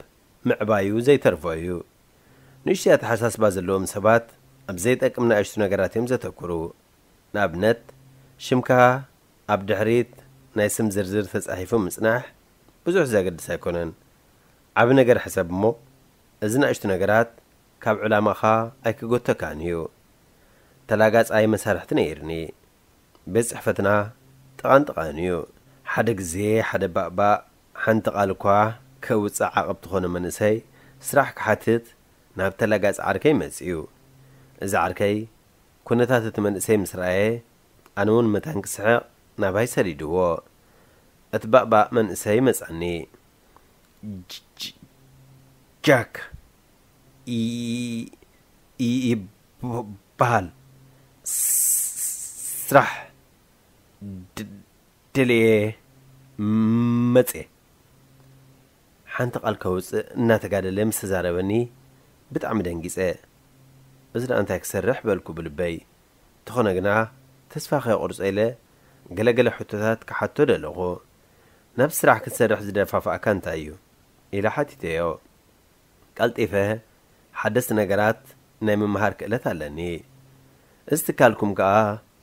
ምዕባዩ ዘይተርፎ እዩ። ንእሽተይ ኣተሓሳስባ ዘለዎም ሰባት ኣብ ዘይጠቅም ንኣሽቱ ነገራት እዮም ዘተኩሩ። ንኣብነት፣ ሽምካ ኣብ ድሕሪት ናይ ስም ዝርዝር ተጻሒፉ ምጽናሕ ብዙሕ ዘገድስ ኣይኮነን። ዓቢ ነገር ሕሰብ እሞ፣ እዚ ንኣሽቱ ነገራት ካብ ዕላማኻ ኣይክጎተካን እዩ። ተላጋጻይ መሳርሕቲ ነይርኒ። ቤት ጽሕፈትና ጥቓን ጥቓን እዩ። ሓደ ግዜ ሓደ ባእባእ ሓንቲ ቃል እኳ ከውጽእ ዓቐብ ትኾነ መንእሰይ ስራሕ ክሓትት ናብ ተላጋጺ ዓርከይ መጺኡ። እዚ ዓርከይ ኩነታት እቲ መንእሰይ ምስ ረኣየ፣ ኣነ እውን መታን ክስሕቕ ናባይ ሰዲድዎ። እቲ ባእባእ መንእሰይ መጻኒ። ጅ-፣ ጅ-፣ ጃክ ይ-፣ ይ-፣ ይበሃል። ስ-፣ ስራሕ ድ-፣ ደልየ መጽየ። ሓንቲ ቃል ከውጽእ እናተጋደለ ምስ ተዛረበኒ ብጣዕሚ ደንጊጸ። እዚ ደኣ እንታይ ክሰርሕ በልኩ ብልበይ። እንተኾነ ግና ተስፋ ከየቑርጾ ኢለ ገለገለ ሕቶታት ክሓቶ ደለኹ። ናብ ስራሕ ክትሰርሕ ዝደፋፍኣካ እንታይ እዩ? ኢለ ሓቲተዮ። ቀልጢፈ ሓደስቲ ነገራት ናይ ምምሃር ክእለት ኣለኒ። እዚ ትካልኩም ከኣ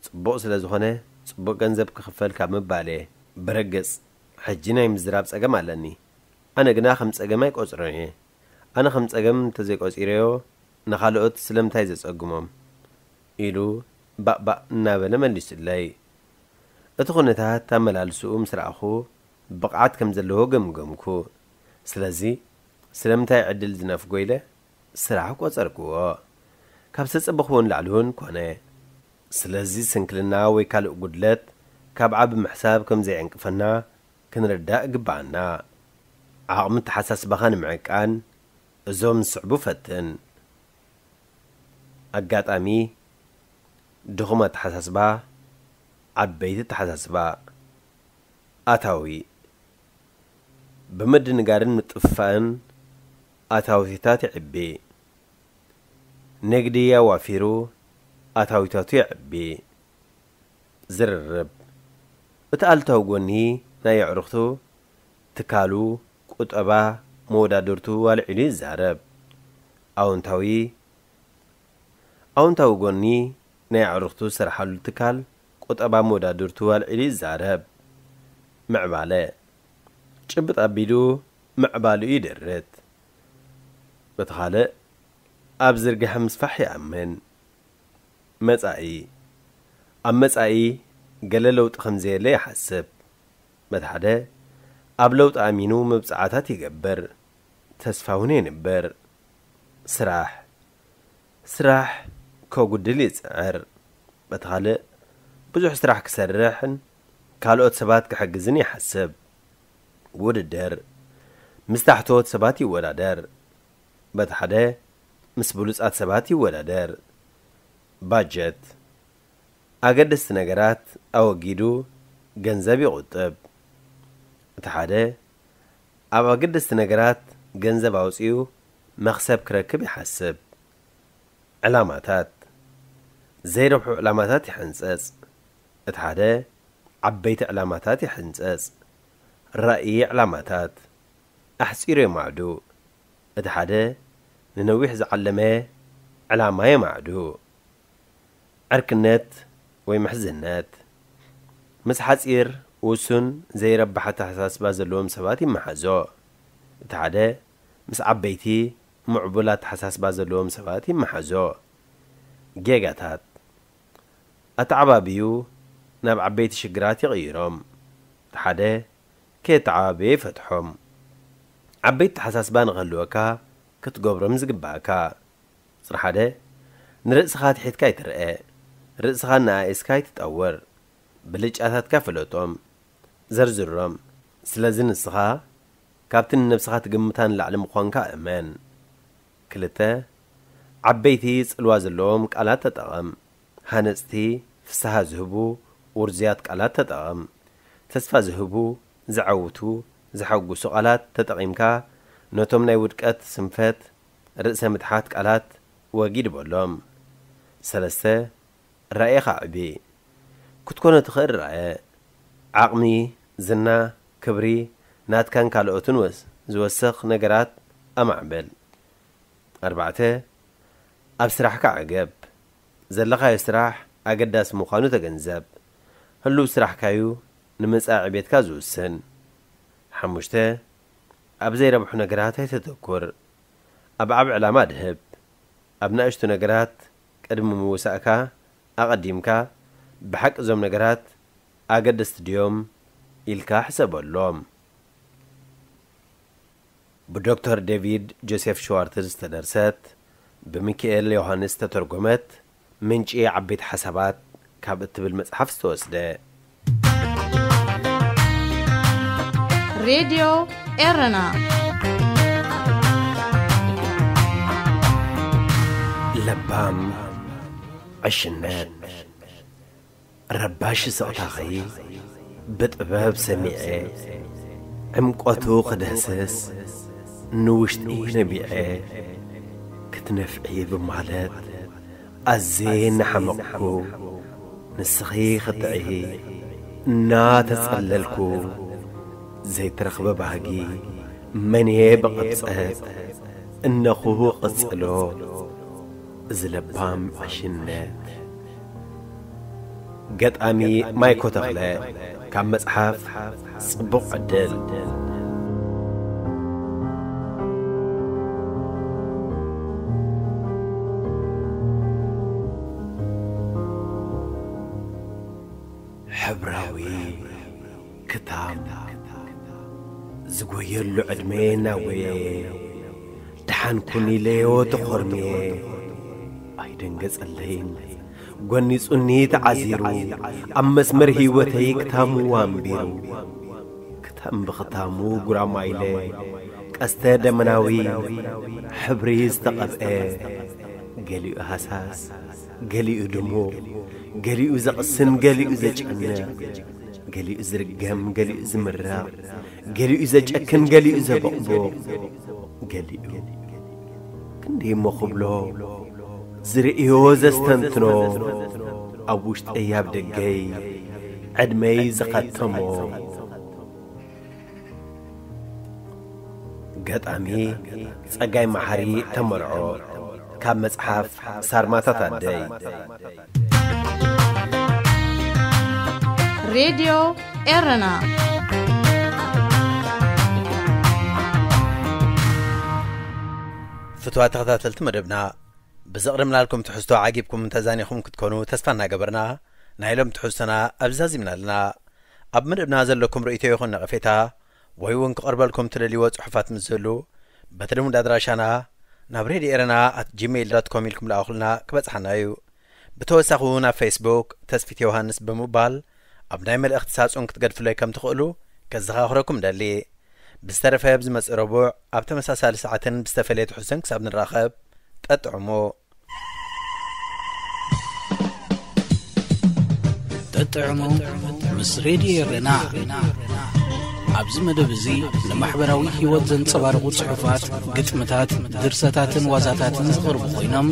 ጽቡቕ ስለ ዝኾነ ጽቡቕ ገንዘብ ክኽፈል ካብ ምባል እየ። ብርግጽ ሕጂ ናይ ምዝራብ ጸገም ኣለኒ። ኣነ ግና ከም ጸገም ኣይቆጽሮን እየ። ኣነ ከም ጸገም እንተዘይቆጺረዮ ንኻልኦት ስለምንታይ ዘጸግሞም? ኢሉ ባእ ባእ እናበለ መሊሱለይ። እቲ ኩነታት ኣመላልስኡ ምስ ረኣኹ ብቕዓት ከም ዘለዎ ገምገምኩ። ስለዚ ስለምንታይ ዕድል ዝነፍጎ ኢለ ስራሕ ቆጸርክዎ። ካብ ዝተጸበኽዎ ንላዕሊ እውን ኮነ። ስለዚ ስንክልና ወይ ካልእ ጉድለት ካብ ዓቢ ምሕሳብ ከም ዘይዕንቅፈና ክንርዳእ ግብኣና። ዓቕሚ ኣተሓሳስባኻ ንምዕቃን እዞም ዝስዕቡ ፈትን። ኣጋጣሚ፣ ድኹም ኣተሓሳስባ፣ ዓበይቲ ኣተሓሳስባ። ኣታዊ፣ ብምድንጋርን ምጥፍፋእን ኣታዊታት የዕቢ። ንግዲ ኣዋፊሩ ኣታዊታቱ የዕቢ። ዝርርብ፣ እቲ ኣሉታዊ ጎኒ ናይ ኣዕሩኽቱ፣ ትካሉ፣ ቁጠባ፣ መወዳድርቱ ኣልዒሉ ይዛረብ። ኣወንታዊ፣ ኣወንታዊ ጎኒ ናይ ኣዕሩኽቱ ዝሰርሓሉ ትካል፣ ቁጠባ፣ መወዳድርቱ ኣልዒሉ ይዛረብ። ምዕባለ፣ ጭብጥ ኣቢሉ ምዕባልኡ ይደርት። በቲ ካልእ፣ ኣብ ዝርግሐ ምስፋሕ ይኣምን። መጻኢ፣ ኣብ መጻኢ ገለ ለውጢ ከም ዘየለ ይሓስብ። በቲ ሓደ፣ ኣብ ለውጢ ኣሚኑ መብጽዓታት ይገብር። ተስፋ እውን የንብር። ስራሕ፣ ስራሕ ከጉድል ይጽዕር። በቲ ካልእ፣ ብዙሕ ስራሕ ክሰርሕን ካልኦት ሰባት ክሕግዝን ይሓስብ። ውድድር፣ ምስ ታሕተዎት ሰባት ይወዳደር። በቲ ሓደ፣ ምስ ብሉጻት ሰባት ይወዳደር። ባጀት፣ ኣገደስቲ ነገራት ኣወጊዱ ገንዘብ ይቑጥብ። እቲ ሓደ፣ ኣብ ኣገደስቲ ነገራት ገንዘብ ኣውጺኡ መኽሰብ ክረክብ ይሓስብ። ዕላማታት፣ ዘይረብሑ ዕላማታት ይሕንጸጽ። እቲ ሓደ፣ ዓበይቲ ዕላማታት ይሕንጸጽ። ራእይ ዕላማታት ኣሕጺሩ የማዕዱ። እቲ ሓደ፣ ንነዊሕ ዝዓለመ ዕላማ የማዕዱ። ዕርክነት ወይ ምሕዝነት፣ ምስ ሓጺር፣ ውሱን፣ ዘይረብሕ ኣተሓሳስባ ዘለዎም ሰባት ይመሓዞ። እቲ ሓደ፣ ምስ ዓበይቲ፣ ምዕቡል ኣተሓሳስባ ዘለዎም ሰባት ይመሓዞ። ጌጋታት ኣተዓባብዩ ናብ ዓበይቲ ሽግራት ይቕይሮም። እቲ ሓደ ከየተዓባበየ ይፈትሖም። ዓበይቲ ኣተሓሳስባ ንኽህልወካ ክትገብሮም ዝግባእካ። ቁጽሪ ሓደ፣ ንርእስኻ ትሒትካ ኣይትርአ። ርእስኻ እናኣእስካ ኣይትጠውር። ብልጫታትካ ፍለጦም። ዘርዝሮም። ስለዚ ንስኻ ካብቲ ንነብስኻ ትግምታ ንላዕሊ ምዃንካ እመን። ክልተ፣ ዓበይቲ ጽልዋ ዘለዎም ቃላት ተጠቐም። ሃነጽቲ፣ ፍስሃ ዝህቡ፣ ውርዙያት ቃላት ተጠቐም። ተስፋ ዝህቡ፣ ዘዐውቱ፣ ዘሐጉሱ ቃላት ተጠቒምካ ነቶም ናይ ውድቀት፣ ስንፈት፣ ርእሰ ምትሓት ቃላት ወጊድ በሎም። ሰለስተ፣ ራእይኻ ኣዕቢ። ክትኮኖ ትኽእል ራእየ፣ ዓቕሚ፣ ዝና፣ ክብሪ ናትካን ካልኦትን ወስ-፣ ዝወስኽ ነገራት ኣማዕብል። ኣርባዕተ፣ ኣብ ስራሕካ ዕገብ። ዘለኻዮ ስራሕ ኣገዳሲ ምዃኑ ተገንዘብ። ህሉው ስራሕካዩ ንመጻኢ ዕቤትካ ዝውስን። ሓሙሽተ፣ ኣብ ዘይረብሑ ነገራት ኣይተተኩር። ኣብ ዓቢ ዕላማ ድህብ። ኣብ ንኣሽቱ ነገራት ቅድሚ ምውሳእካ ኣቐዲምካ፣ ብሓቂ እዞም ነገራት ኣገደስቲ ድዮም ኢልካ ሕሰበሎም። ብዶክተር ዴቪድ ጆሴፍ ሽዋርትዝ ዝተደርሰት፣ ብሚካኤል ዮሃንስ ዝተተርጎመት፣ ምንጪ ዓበይቲ ሓሳባት ካብ እትብል መጽሓፍ ዝተወስደ። ሬድዮ ኤረና። ለባም ዕሽነት። ረባሺ ስቕታኺ ብጥበብ ሰሚዐ፣ ዕምቆቱ ክድህስስ ንውሽጢ ነቢዐ፣ ክትነፍዒ ብማለት ኣዝየ እናሓመቕኩ፣ ንስኺ ክትጥዕዪ እናተጸለልኩ፣ ዘይትረኽበ ባህጊ መን እየ ብቕብጸት እነኹ ቅጽሎ፣ እዚ ለባም ዕሽነት። ገጣሚ ማይኮ ተኽለ ካብ መጽሓፍ ጽቡቕ ዕድል። ሕብራዊ ክታም ዝጎየሉ ዕድመ እናጎየ፣ ደሓን ኩን ኢለዮ ተኾርምየ። ኣይደንገጸለይን፣ ጎኒጹኒ ተዓዚሩ፣ ኣብ መስመር ህይወተይ ክታሙ ኣንቢሩ። ክታም ብኽታሙ ጉራማይለ፣ ቀስተ ደመናዊ ሕብሪ ዝተቐብአ፣ ገሊኡ ሃሳስ፣ ገሊኡ ድሙቕ፣ ገሊኡ ዘቕስን፣ ገሊኡ ዘጨንቕ፣ ገሊኡ ዝርገም፣ ገሊኡ ዝምረቕ፣ ገሊኡ ዘጨክን፣ ገሊኡ ዘበቕቡቕ፣ ገሊኡ ክንደይ እሞ ክብሎ፣ ዝርእዮ ዘስተንትኖ፣ ኣብ ውሽጠይ ኣብ ደገይ ዕድመይ ዝኸተሞ። ገጣሚ ጸጋይ መሓሪ ተመርዖ፣ ካብ መጽሓፍ ሳርማታት ኣደይ። ሬድዮ ኤረና። ፍትዋ ተኸታተልቲ መደብና፣ ብዘቕረብናልኩም ትሕዝቶ ዓጊብኩም ተዛኒኹም ክትኮኑ ተስፋ እናገበርና፣ ናይ ሎም ትሕዝቶና ኣብዚ ዛዚምና ኣለና። ኣብ መደብና ዘለኩም ርእይቶ ይኹን ነቐፌታ፣ ወይ እውን ክቐርበልኩም ትደልይዎ ጽሑፋት ምስ ዝህሉ፣ በቲ ልሙድ ኣድራሻና ናብ ሬድዮ ኤረና ኣት ጂሜይል ዳት ኮም ኢልኩም ለኣኹልና፣ ክበጽሓና እዩ። ብተወሳኺ እውን ኣብ ፌስቡክ ተስፊት ዮሃንስ ብምባል ኣብ ናይ መልእኽቲ ሳጹን ክትገድፉለይ ከም ትኽእሉ ከዘኻኽረኩም እደሊ። ብዝተረፈ ኣብ ዝመጽእ ረቡዕ ኣብ ተመሳሳሊ ሰዓትን ብዝተፈለየ ትሕዝቶን ክሳብ ንራኸብ፣ ጠጥዕሙ። ጠጥዕሙ ምስ ሬድዮ ኤረና። ኣብዚ መደብ እዚ ንማሕበራዊ ህይወት ዘንጸባርቑ ጽሑፋት፣ ግጥምታት፣ ድርሰታትን ዋዛታትን ዝቐርቡ ኮይኖም፣